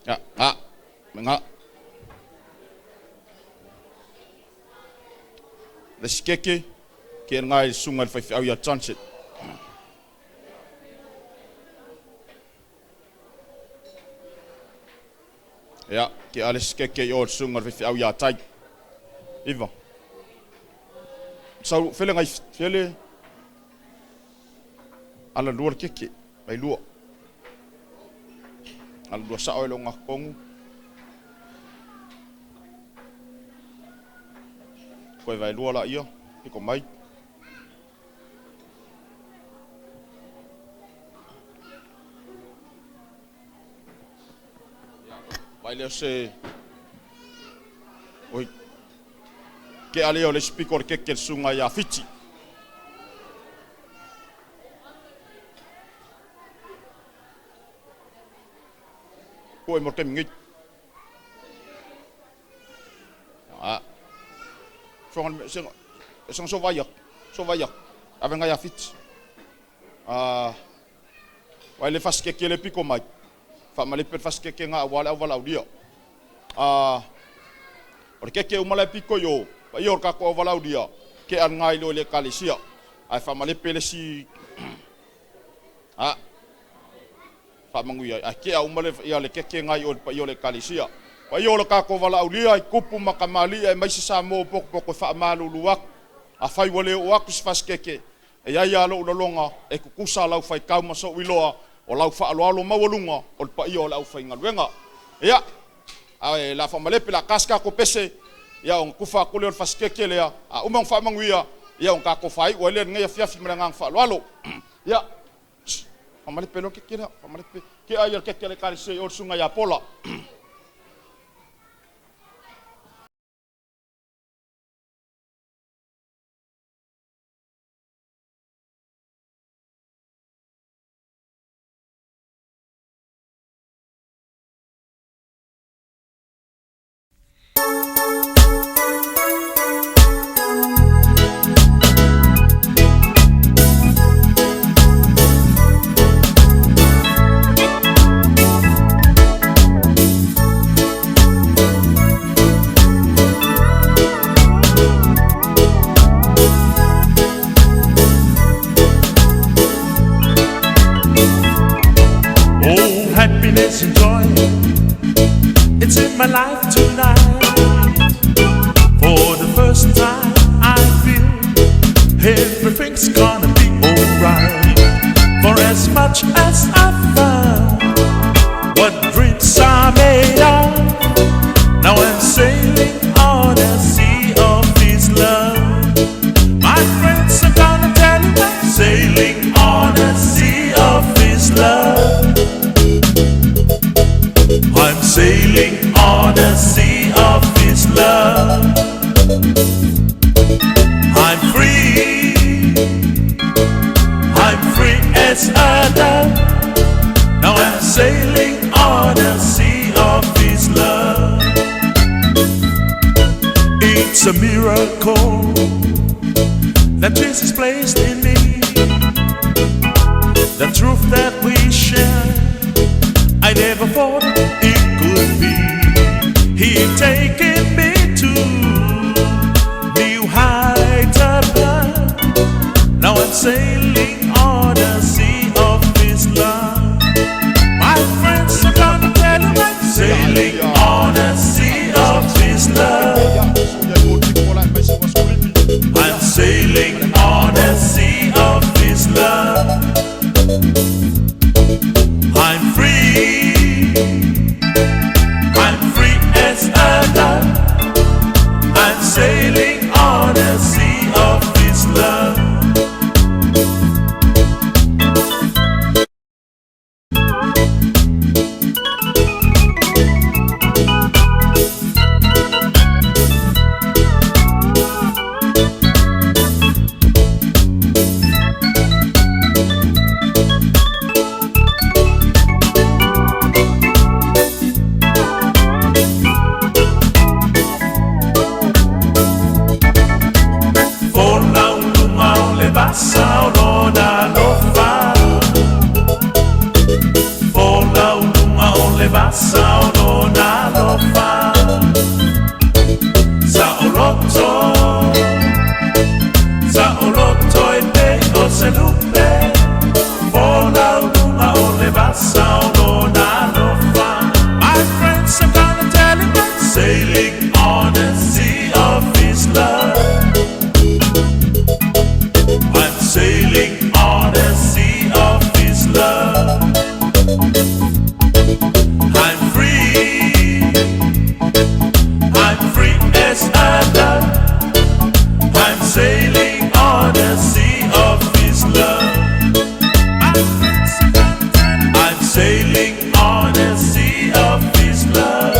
Ya, nga. Nga. Le sekeke ke al ngai sunga le faifeau ia Johnson. Ia, ke ale sekeke i o sunga le faifeau ia Tai. Iva. Sau fele ngai fele ala lua le keke, mai lua. Ala lua sao e longa kongu. Koe vai lua la ia, piko mai. Vai leo se oi ke ale o le spiko le keke le sunga ia Fiti. Koe mo te mingi. Ah. Songa se songa so vai so vai avenga ia Fiti. Ah. Vai le fas keke le piko mai. Fa male pe fas keke nga wala wala udia. Ah. O le keke umala piko yo. Pa yo ka ko wala udia. Ke an ngai lo le kalisia. Ai fa male pe le si ah. Fa manguia ai ke au male ia le keke ngai o pa yo le kalisia. Pa yo le ka ko wala udia i kupu makamali ai mai sa mo poko poko fa malu luak. A fai wale o aku se fas keke. E ia ia lo ulolonga e kukusa lau fai kau maso wiloa o lau fa alo alo mawalunga o le paia o le au fai ngaluenga. Ia, ai la fa malepe la kaska ko pese ia on kufa ko le fas keke lea a uma fa manguia ia on ka ko fai o le ngai fiafi mala ngang fa alo alo. Ia, fa malepe lo keke lea, fa malepe ke ai keke le kalise o sunga ia pola. Oh, happiness and joy, it's in my life tonight. For the first time I feel everything's gonna be alright. For as much as I found what dreams are made of, now I'm sailing on a sea of His love. My friends, I'm gonna tell you I'm sailing on a sea of His love. I'm sailing on a sea of His love. I'm free, I'm free as a dove. Now I'm sailing on a sea of His love. It's a miracle that Jesus placed in me. The truth that we share, I never thought it could be. He taken me to new heights above. Now I'm sailing on a sea of His love. My friends, I'm gonna tell you I'm sailing on a sea of His love. I'm sailing le vasa o lona alofa. Saʻoloto, saʻoloto e pei o se lupe, folauluga o le vasa o lona alofa. My friends, I'm gonna tell you I'm sailing on the sea of his love. I'm sailing on the sea of his love. I'm free. I'm free as a dove. I'm sailing on the sea of his love. I'm sailing on the sea of his love.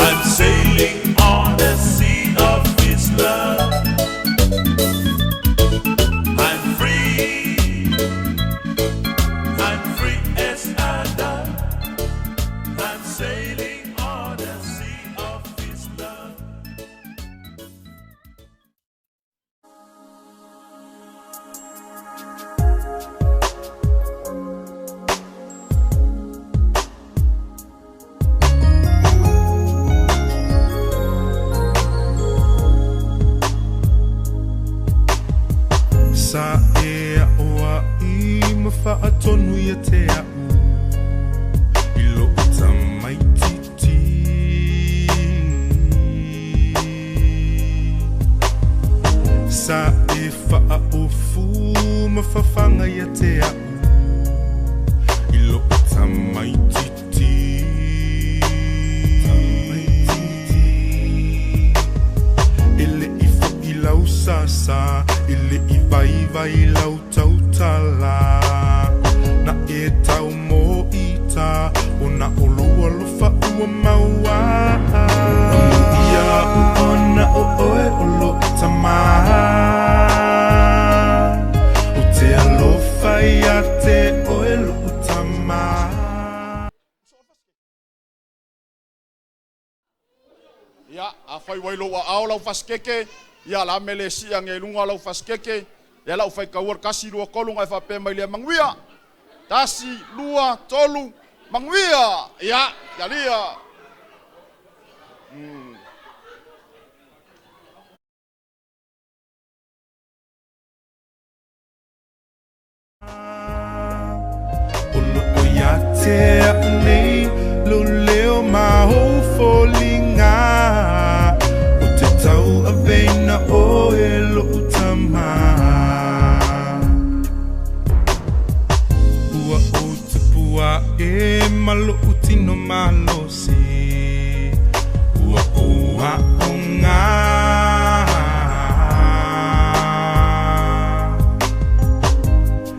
I'm sailing on the sea of his love. I'm free. I'm free as a dove. I'm sailing on the sea of his love. Sa e oa i mafaatonu ia te au i lo tamaititi. Sa e faaofu mafafanga ia te au i lo tamaititi. E le i fo'i lau sasa, e le i vaivai lau tautala. Na e tau mo ita, o na o lua lofa ua maua. Ia ona o oe o lo tamā. O te alofa ia te oe lo tamā. Ia, afai wai lo ao lau fasikeke, ia la mele sia nge lunga lau fasikeke, ia lau fai kaua kasi lua kolu ngai fape mai le manguia. Tasi, lua, tolu, manguia. Ia, ia lia. O lo o ia te au nei, lo leo ma ho folinga. O te tau a veina o e lo utama. Ua o te pua e malo utino malosi. Ua o a o ngā.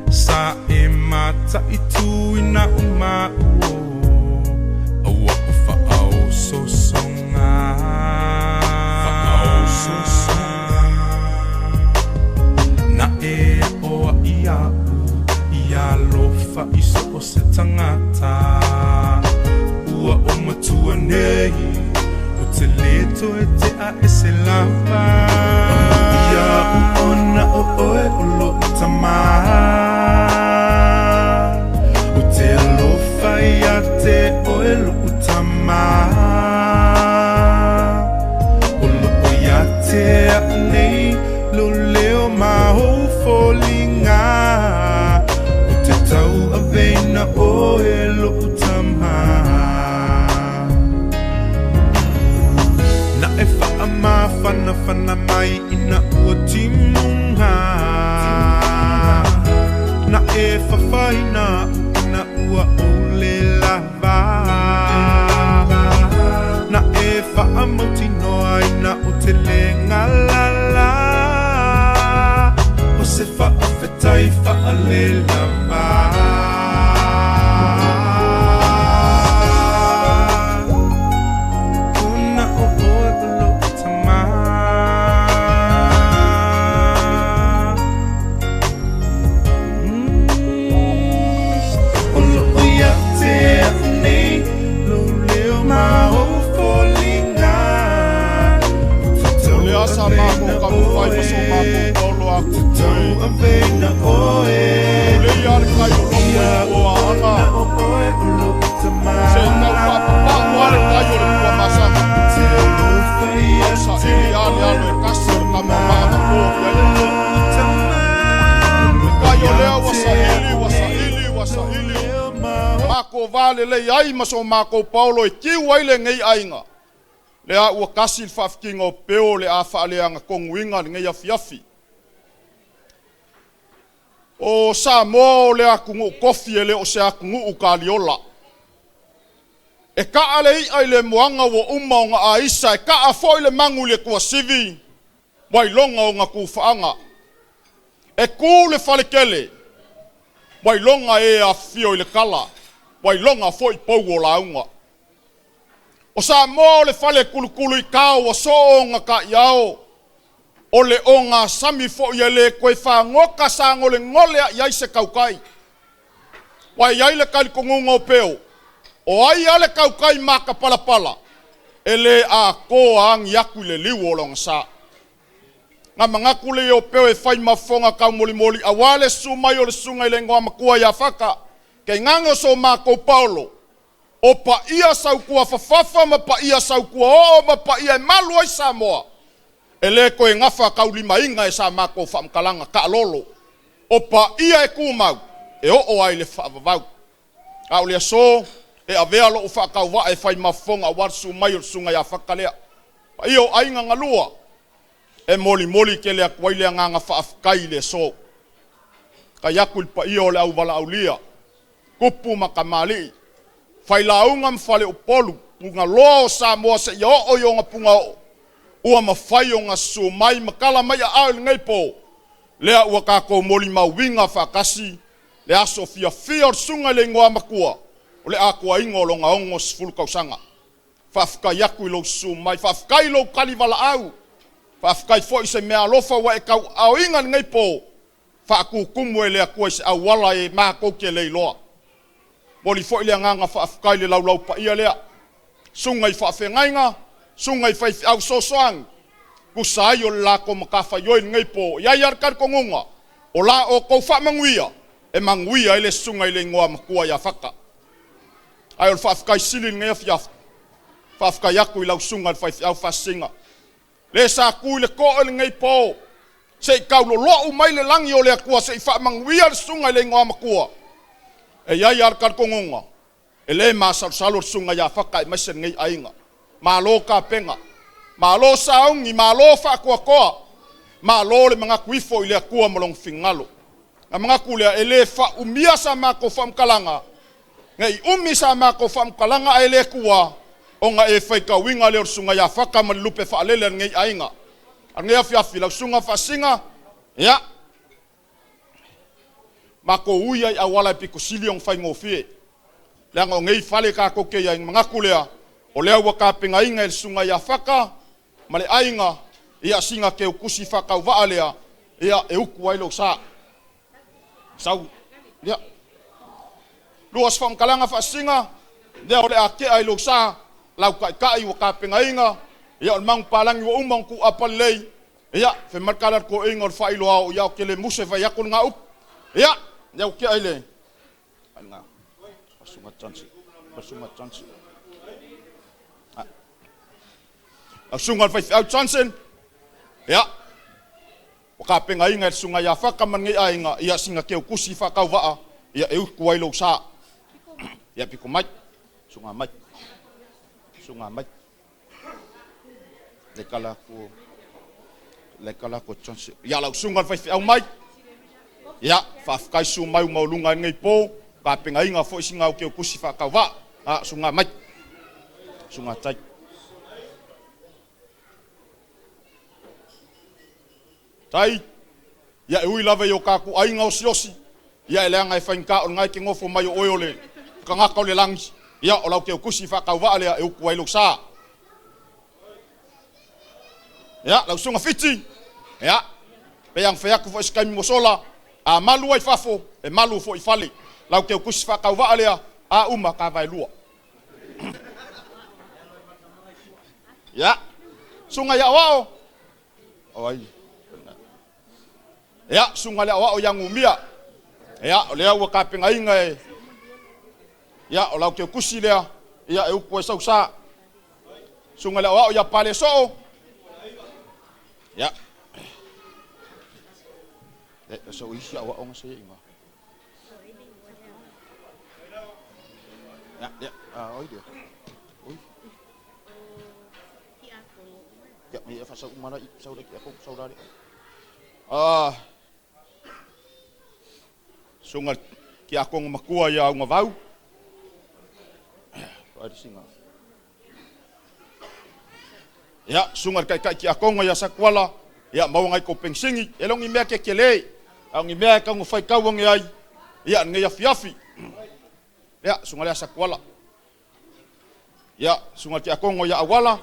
Sa e mata i tuina o mauo. Aua o whaao sosonga. Whaao sosonga. Na e oa i au, i alofa i so o se tangata. Ua o matua nei, o te leto e te a e se lava. Ia ona o oe o lo tamā. O te alofa ia te oe lo tamā. O lo o ia te au nei, lo leo ma ho folinga. O te tau a veina o e lo tamā. Na e wha ma whana whana mai ina ua timunga. Na e whawhaina ina ua ole lava. Na e whaamauti noa ina o te le ngalala. O se whaawhetai whaale lava. Ona o oe o lo tamā. O lo o ia te au nei, lo leo ma o folinga. O te tau O le asa a mako veina ka mufai oe. maso mako tolo O aku te tau oe. a veina oe. O le ia mākou va lelei ai ma so mākou paolo e tiu ai lenei aiga. Lea ua kasi le faafitiga o peo le a faaleagatonuina lenei afiafi. O Samoa o le atunuu tofi e le o se atunuu taliola. E kaa le i'a i le moana ua uma ona aisa, e kaa foi le magu i le tuasivi ua iloga ona tufaaga. E tu le faletele ua iloga e afifio i le tala, ua iloga foi pou o lauga. O Samoa o le fale tulutulu i tao ua soo ona taiao, o le ogasami foi e le toe fagota sagolegole ai ai se tautai. Ua i ai le talitonuga o Peo, o ai lava le tautai matapalapala, e le atoa agi atu i le liu o lona sa. Na manatu lea o Peo e fai ma fofoga taumolimoli aua le susu mai o le susuga i le Igoamatua ia Faka, tainane o so matou paolo, o paia sautuafafafa ma paia sautuaoo ma paia e malu ai Samoa, e le toe nafa taulimaina e sa matou faamatalaga taalolo, o paia e tumau e oo lava i le faavavau. A o le aso e avea lou faatauvaa e fai ma fofoga aua le susu mai o le susuga ia Faka lea. Paia o aiga na lua e molimoli tele atu ai le agaga faafetai i le aso. Tai atu i le paia o le auvalaaulia, tupu ma tamalii, failauga ma faleupolu, pugaloa o Samoa seia oo i ona pugaoo, ua mafai ona susu mai ma tala mai aao i lenei po, lea ua tatou molimauina faatasi le aso fiafia o le susuga i le Igoamatua o le atoaina o lona 60 tausaga. Faafetai atu i lou susu mai, faafetai i lou talivalaau, faafetai foi i se meaalofa ua e tauaaoina i lenei po, faatutumu e le Atua i se auala e matou te le iloa. Momoli foi le agaga faafetai i le laulau paia lea, susuga i faafeagaiga, susuga i faifeau fesoasoani, tusa ai o le latou matafaioi i lenei po. E i ai lava le talitonuga, o la outou faamanuia e manuia ai le susuga i le Igoamatua ia Faka. Ae o le faafetai sili i lenei afiafi, faafetai atu i lau susuga i le faifeau faasisina, le sa tu i le toa i lenei po, se i taulolou mai le lagi o le Atua se i faamanuia le susuga i le Igoamatua. E i ai lava le talitonuga, e le masalosalo le susuga ia Faka aemaise lenei aiga. Malo tapena, malo sauni, malo faatoatoa, malo le manatu ifo i le Atua ma lona finagalo. Na manatu lea, e le faaumia sa matou faamatalaga, ne i umi sa matou faamatalaga ae le tua, ona e faitauina lea o le susuga ia Faka ma le lupe faalele a lenei aiga. A lenei afiafi, lau susuga Faasisina, ia, matou ui ai auala e pito sili ona faigofie. Leaga o nei fale tatou te i ai, manatu lea, o lea ua tapenaina e le susuga ia Faka ma le aiga, ia sina teutusi faatauvaa lea, ia e utu ai lou sa. Sau, ia. Lua se faamatalaga faasisina, lea o le a tea i lou sa, lau taitai ua tapenaina, ia o le manupapalagi ua uma ona tuuapa lelei, ia, fai mai le tala a le toeaina o le faailoa ia ou te le musu e fai atu lena upu. Ia, lea ua tea i le Lau susuga i le faifeau Johnson, ia, ua tapenaina e le susuga ia Faka ma lenei aiga, ia sina teutusi faatauvaa, ia e utu ai lou sa. Ia pito mai, susuga mai, susuga mai. Le tala atu, le tala atu Johnson. Ia lau susuga i le faifeau mai, ia, faafetai susu mai ua maualuga ai lenei po, tapenaina foi sina au teutusi faatauvaa. A, susuga mai, susuga tai. Tai, ia e ui lava i o tatou aiga osiosi, ia e leaga e faigata o lena e te nofo mai o oe o le tagata o le lagi, ia o lau teutusi faatauvaa lea e utu ai lou sa. Ia, lau susuga Fiti, ia, pei ona fai atu foi i se taimi ua sola, a malu ai fafo, e malu foi i fale. Lau teutusi faatauvaa lea, a uma ta vaelua. Ia, susuga i Aoao, o ai? Ia, susuga i le Aoao ia Numia. Ia, o lea ua tapenaina e ia, o lau teutusi lea, ia, e utu ai sau sa. Susuga i le Aoao ia Palesoo. Ia. E, so isi aoao na se inga. Ia, ia, oi lea. Oi. Ia, ia faasau uma la i sau le ki sau la le. Suga ki akonga makua ia unga vau. Ai singa. Ia, suga kai kai ki akonga ia sakuala. Ia, mau ngai ko pengsingi. E longi mea ke kele. Au ngi mea e kaunga whai kauange ai. Ia, ngai afi afi. Ia, suga lea sakuala. Ia, suga ki akonga ia awala.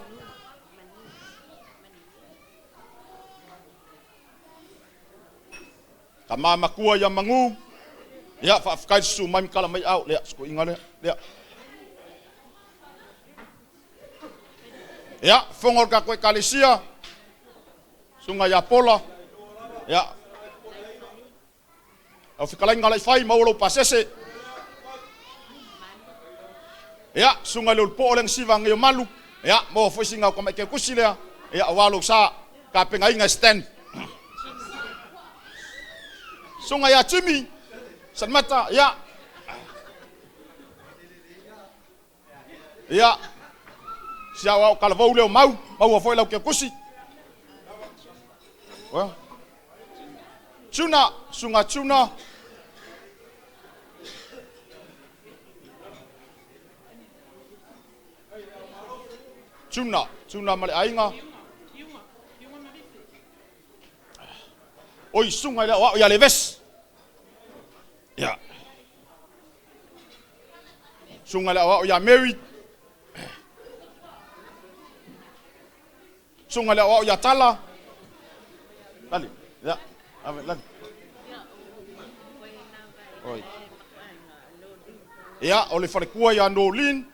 Ka makua ia mangu. Ia, whaafkai su mai mikala mai au. Lea, suko inga lea. Lea. Ia, whongo ka koe kalesia. Sunga ia pola. Ia. Au fikalai ngalai whai, maualo pasese. Ia, sunga le ulpo oleng siva ngayo malu. Ia, mo fwisi ngau ka mai ke kusi lea. Ia, awalo sa ka penga inga stand. Sunga ia Jimmy. Sanmata, ia. Ia. Sia au kalavou leo mau, mau a foi lau ke kusi. Well. Tuna, sunga tuna. Tuna, tuna male ainga. Oi sunga lea o ia leves. Ia. Sunga lea o ia Mary. Sunga lea o ia Tala. Lali. Ia. Ave lali. Oi. Ia, o le falekua ia Nolin.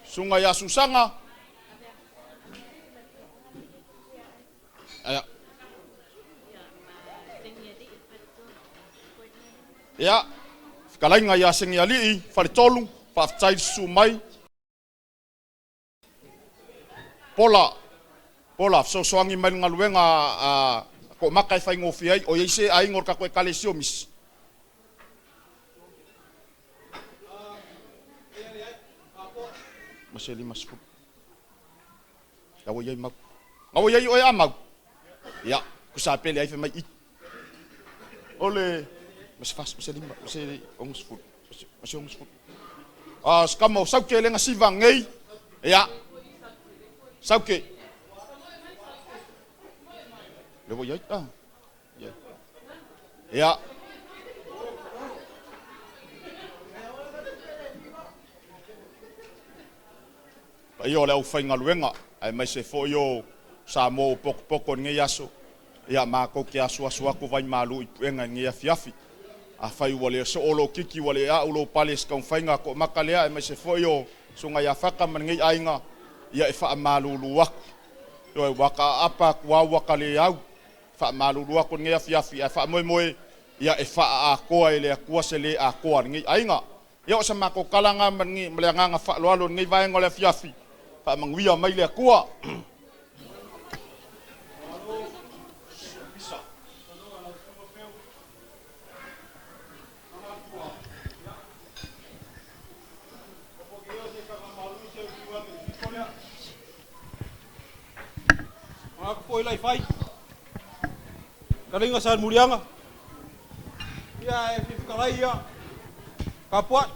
Sunga ia Susanga. Ia. Ia, fikalainga ia sengi alii, faletolu, faafetai su mai. Pola, pola, fesoasoani mai le galuega a ko maka e faigofie ai, o iai se aiga o le tatou ekalesia o misi. Ma se 50. Ia ua iai mau. Ga ua iai oe a mau. Ia, kusa pele ai fe mai i. O le, ma se fas, ma se lima, ma se 60, ma se 60. Skama o sauke lenga siva ngei. Ia. Sauke. Le ua iai, ah. Ia. Ia. Paia o le aufaigaluega ae mai se foʻi o Samoa ua pokopoko i lenei aso. Ia matou te asuasu atu vai malu i puega i lenei afiafi. Afai ua le soo lou kiki ua le au lou pale se taumafaiga toamaka lea ae mai se foʻi o susuga ia Faka ma lenei aiga ia e faamalulu atu. Ioe ua taaapa atu au ua ka le au. Faamalulu atu i lenei afiafi ae faamoemoe ia e faaatoa e le Atua se le atoa lenei aiga. Ia o sa matou talaga ma le agaga faaaloalo i lenei vaega o le afiafi. Faamanuia mai le Atua. Aku foi lai fai. Kalinga sa murianga. Ia e fifikalai ia. Kapuat.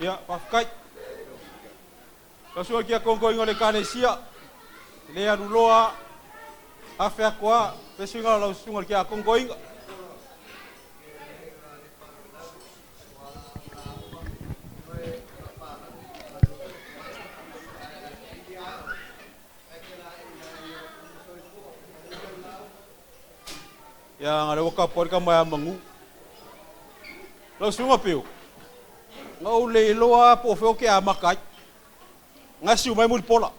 Ia, whawhikai. Ka sua kia kongko ingo le kanesia. Le anuloa. Awhea koa. Pesuinga lau sunga kia kongko ingo. Ia, ngā rewa ka porika mai a mangu. Lau susuga Pio, na ou le iloa po o fea o ke amata ai. Gasiu mai Mulipola.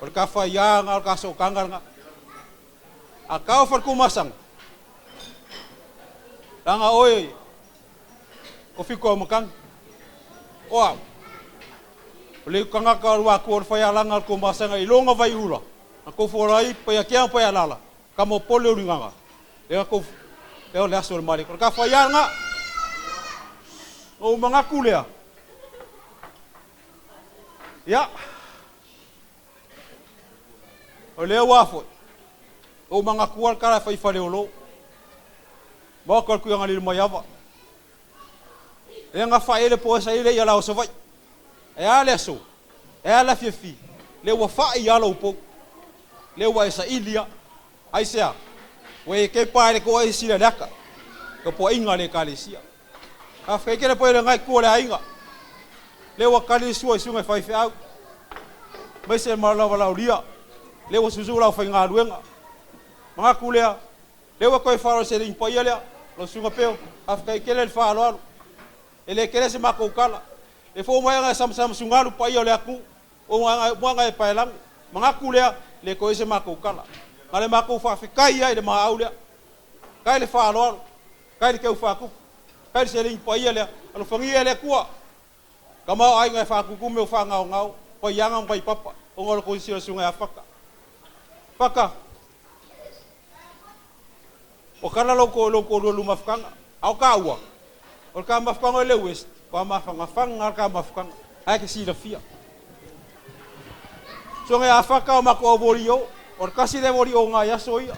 O le ka faiaga o le ka sootaga lena. A tau fa le tumasaga, leaga oe o fito au matagi. O au, o le tagata o le atua o le faialaga o le tumasaga i loga vaiula, na tou fola ai Paiatea ma Paialala, tama o Pole o Lugaga, lea na tou lea o le aso o le Maleko. O le ka faialaga, na ou manatu lea, ia, o lea ua foi, ou manatua le tala e fai Faleolo, maota o le Tuiagalii le Maiava. E na faaele po esa ile ia lao Savaii. E a le aso, e a le afiafi, le ua fa'i ia lou pou, le ua e sailia, aisea, ua e kepa ai le toa e sila le ata, ka poaiga a le Ekalesia. Faafetai tele po i le ngai tua o le aiga, le ua tali le sua i susuga i faifeau, aemaise le malalavalaulia, le ua susu lau faigaluega. Manatu lea, le ua toe faaaloalo i se alii paia lea, lau susuga Peo, faafetai tele le faaaloalo. E le tele se matou tala. E fou mai aga e samasama sugalu paia o le atunuu, o aga e paelago. Manatu lea, le toe se matou tala. Na le matou faafetai ai i le maau lea. Kai le faaaloalo, kai le teu faatupu, kai le seleni paia lea, alofagia e le Atua. Tamaoaiga e faatutu mea o faagaogao, paiaga ma vaipapa, ona o le tou silasila susuga ia Faka. Faka, ua tala lou toalua i lou mafutaga, a o taua, o le ta mafutaga o le West, ua mafagafaga lava le ta mafutaga, ae te silafia. Susuga ia Faka o matou au voli o, o le tasi lea voli o nai aso ia.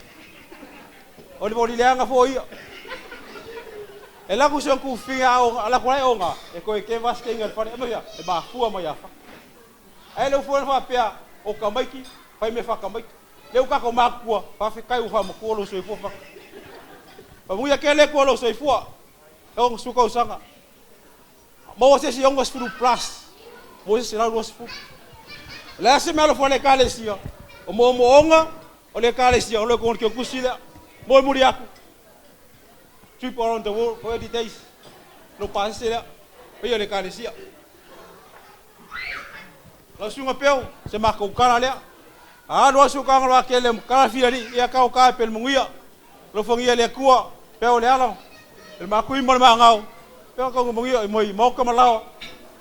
O le voli leaga foi ia. E laku se kufinga o ala ko ai onga, e koe ke vaske inga le fale, e mea, e mafua mai a Faka. Ae le ufo faapea o kamaiki, fai me whakamaiki. Leu kako makua, whawhekai u whamakua lo soifua whaka. Pamuia ke le kua lo soifua, e onga suka usanga. Maua se si onga sefulu plus, maua se lau lua sefulu. Le ase mea alofa le ekalesia, o mo mo onga, o le ekalesia, o le kona kia kusi lea. Mo muri aku. Trip around the world for 80 days. No pasese lea, peia le ekalesia. Lau susuga Peo, se makou kala lea. Alu asu ka ngalo ake le kala fia li, ia kau ka pel munguia. Lofangia le Atua, Peo le ala, le makui mo le mangau. Peo ka munguia i moi moka malao.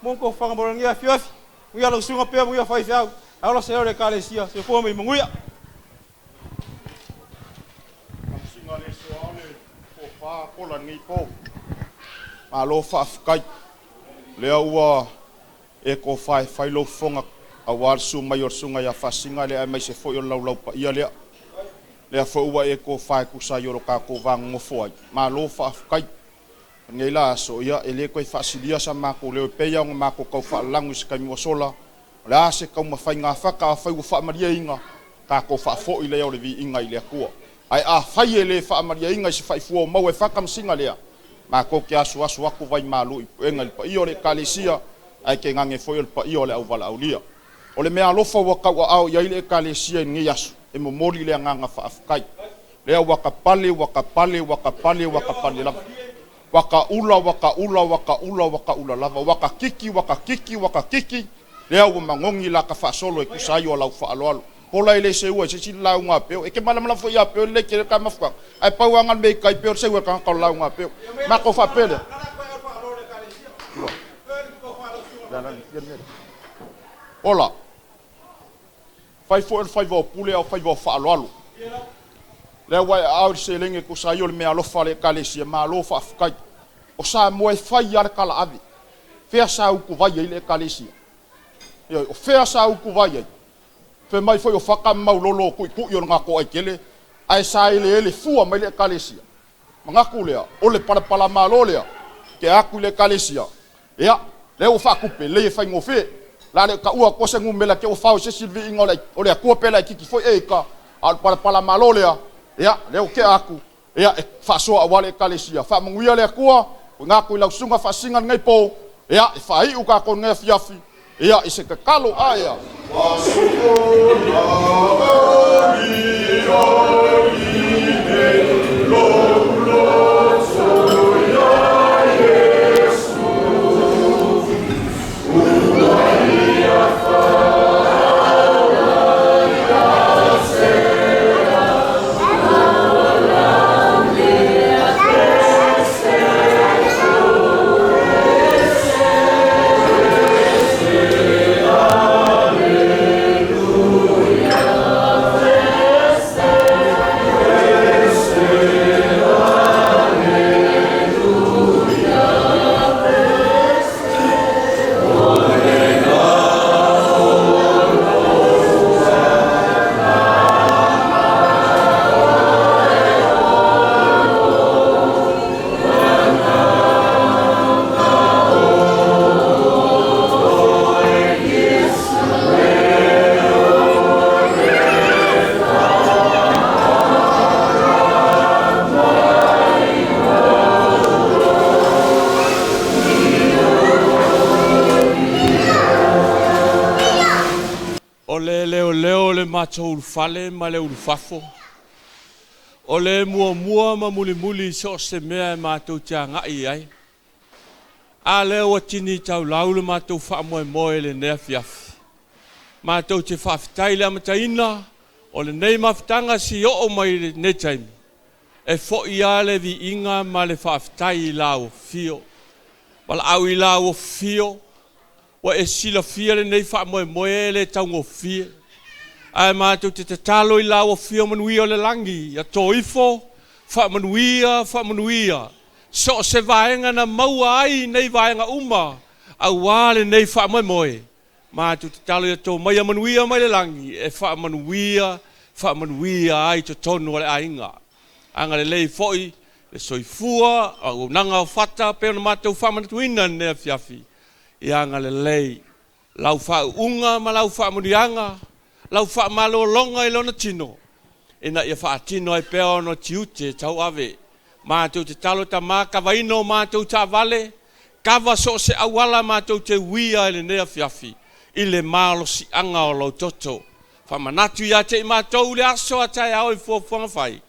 Mo ko fanga mo ngia fiofi. Munguia lau susuga Peo, munguia fai fiau. Aula se le ekalesia, se fo mai munguia. Kamsinga le soa le po fa kola nei po. Malo faafetai. Lea ua e ko fai fai lo fonga aua le su mai o le susuga ia Faasiga lea aemaise foi o le laulau paia lea. Lea foi ua e ko fai kusa i o lo kākou vagogofo ai. Malo faafetai. Nei la aso ia e le koe faasilia sa mākou leo e peia o ngā mākou kau faalagu i se kaimi ua sola. O le a se kau mawhai ngā whaka a whai ua whaamaria inga, kākou whaafoi lea o le viiga i le Atua. Ae afai e le faamaliaina i se faifua o maua e fakamasiga lea, matou te asuasu atu vai malu i puega i le paia o le Ekalesia, ae ke gage foi o le paia o le auvalaaulia. O le mea alofa ua tauaao i ai le Ekalesia i lenei aso, e momoli le agaga faafetai. Lea ua tapale, ua tapale, ua tapale, ua tapale lava. Ua taula, ua taula, ua taula, ua taula lava. Ua takiki, ua takiki, ua takiki, lea ua magogi la ka faasolo e tusa ai o lau faaaloalo. Pola e le seua i se isi le lauga a Peo. E ke malamalama foi ia Peo lelei tele ka mafuaaga. Ae pau lava le mea i kai Peo le seua e tagata o le lauga a Peo. Matou faapea lea. Ola. Fai foi o le faiva o pule a o faiva o faaaloalo. Lea ua e aao i le seleni e tusa ai o le mea alofa a le Ekalesia, malo faafetai. O Samoa e fai lava le tala ave. Fea sa utuvai ai le Ekalesia? Ioe, o fea sa utuvai ai? Fai mai foi o Faka ma Maulolo o tuitui o le gato aitele, ae sa eleele fua mai le Ekalesia. Manatu lea, o le palapala malo lea, ke atu i le Ekalesia, ia, lea ua faatupe, lelei e faigofie. La le taua atua se numera ke ua fao i se isi le viiga o le Atua pe laitiiti foi e ika, a o le palapala malo lea, ia, lea ua tea atu, ia, e faasoa aua le Ekalesia. Faamanuia le Atua, o ngā i lau susuga faasiga lenei po, ia, e faaiu kākou lenei afiafi, ia, i se tatalo aea. matou ulufale ma le ulufafo, o le muamua ma mulimuli i so o se mea e matou te agai i ai. A lea ua tini taulau le matou faamoemoe i lenei afiafi. Matou te faafetai i le amataina o lenei mafutaga seia oo mai i lenei taimi, e foi lava le viiga ma le faafetai i lau afio. Valaau i lau afio, ua e silafia lenei faamoemoe e le taugofie. Ae matou te tatalo i lau afio manuia o le lagi, ia to ifo, faamanuia, faamanuia, so o se vaega na maua ai nei vaega uma aua lenei faamoemoe. Matou tatalo ia to maia manuia mai le lagi e faamanuia, faamanuia ai totonu o le aiga. Agalelei foi le soifua, auaunaga o fata pei ona matou faamanatuina i lenei afiafi. Ia agalelei lau faauuga ma lau faamanuiaga, lau faamalologa i lona tino, ina ia faatino ai pea ona tiute tauave. Matou te tatalo Tama, kavaina o matou taavale, kava so o se auala matou te uia i lenei afiafi, i le malosiaga o lou toto. Faamanatu ia te i matou le aso a taeao i fuafuaga fai,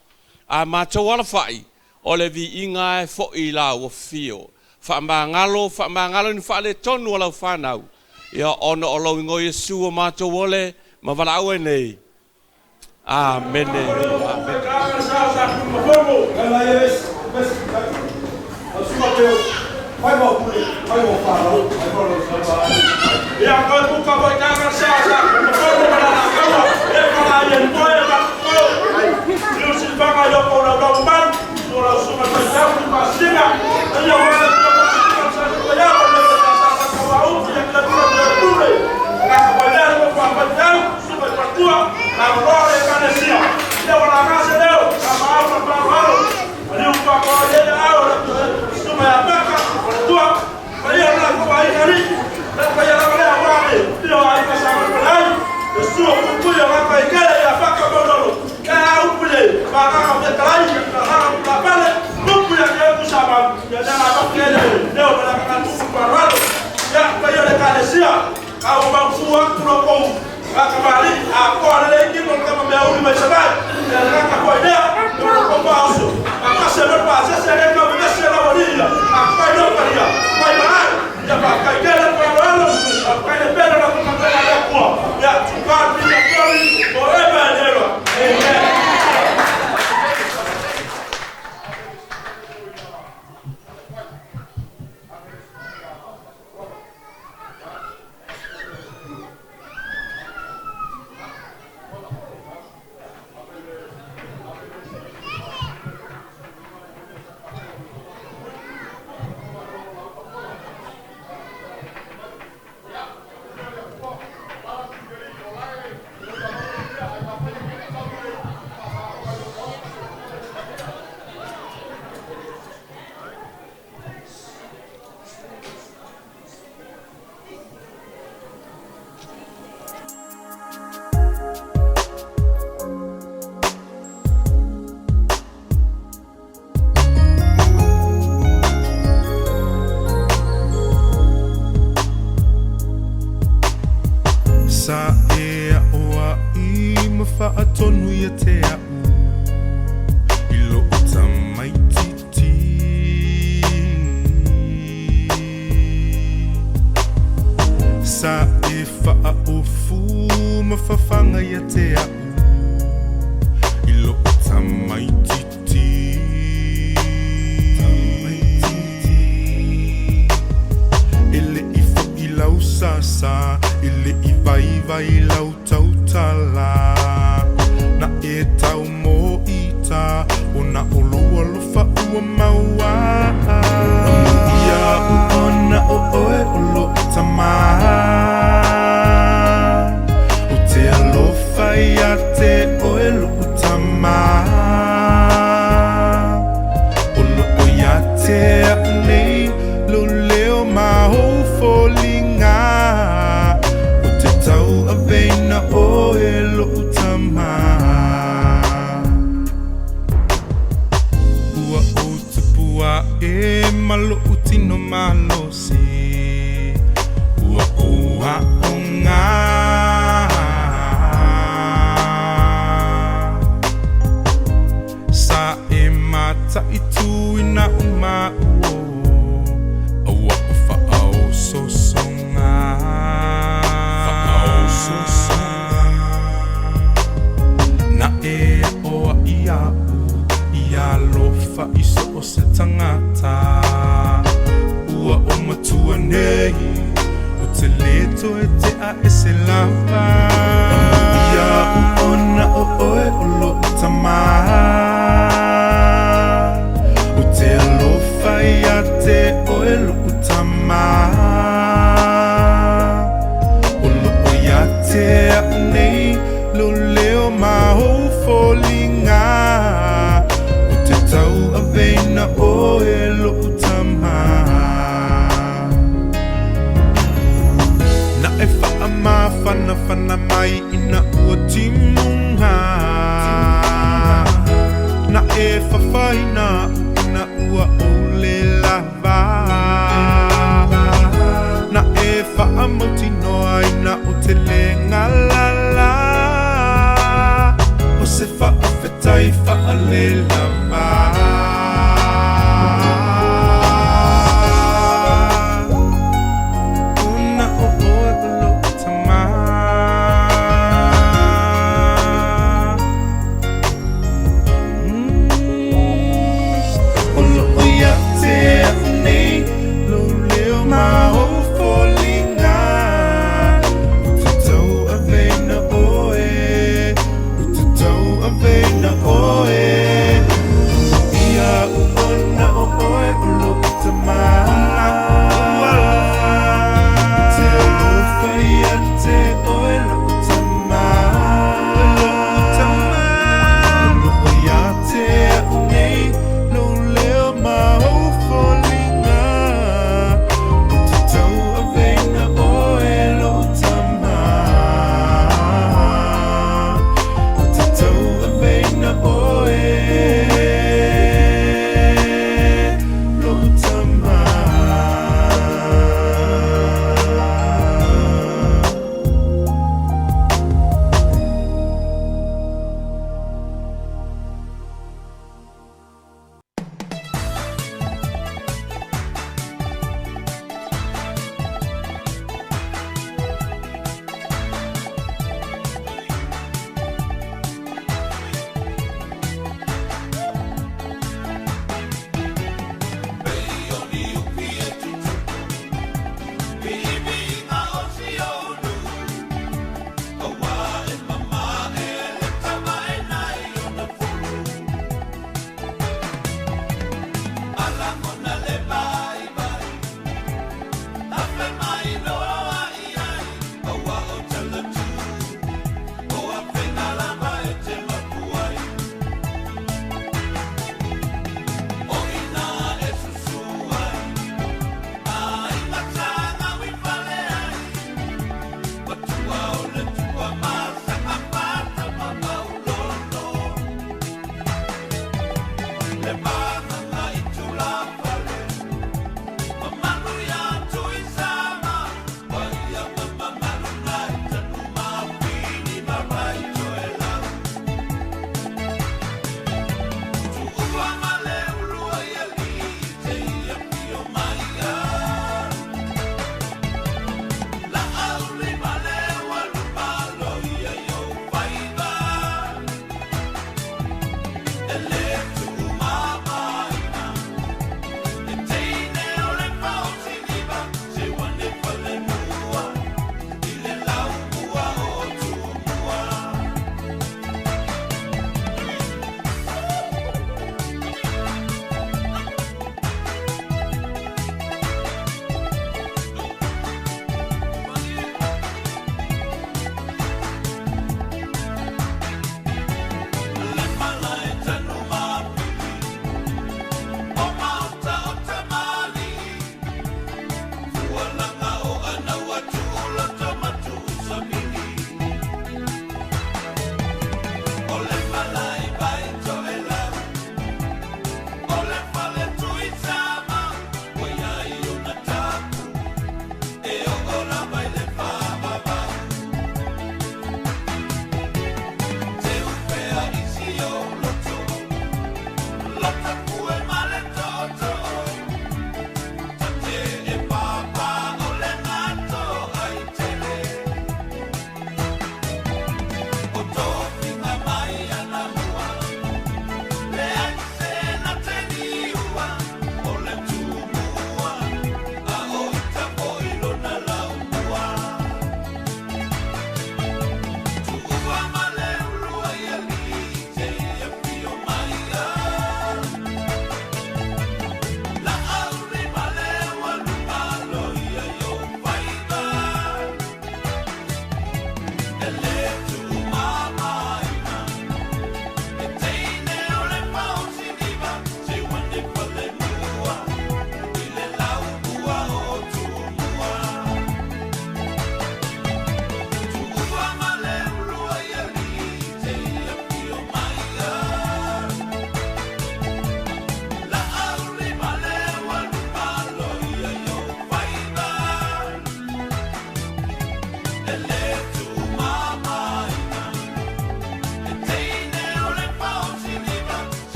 a matou alafai, o le viiga e foi i lau afio. Faamagalo, faamagalo ni faaletonu o lau fanau, ia ona o lou igoa Iesu o matou ole ma valaau ai nei. Amene. Amene. Sa e a'o ai ma fa'atonu ia te a'u i lo'u tamaititi. Sa e fa'aofu ma fafaga ia te a'u i lo'u tamaititi. E le'i fo'i lau sasa, e le'i vaivai lau tautala, na e tau mo'ita o na o lou alofa ua maua. Ia ona o oe o lo'u tamā, o te alofa ia te oe lo'u tamā, o lo'o ia te a'u nei lou leo ma ou foliga, o te tau aveina oe lo'u tamā. Ua ou tupua e ma lo'u tino malosi, ua ou a'oga. e mataitu ina uma uo Aua o faaososoga Faaososoga Na e aʻoaʻi aʻu Ia alofa i so o se tagata Ua o matua nei O te lē toe tea e se lava Ia u ona o oe o lo'u tamā O te alofa ia te oe lo'u tamā O loo ia te a'u nei Lou leo ma ou foliga O te tauaveina oe lo'u tamā Na e faamafanafana mai ina ua timuga Na e fafaina ina ua ou le lava Na e faamautinoa ina o te le galala O se faafetai faalelava.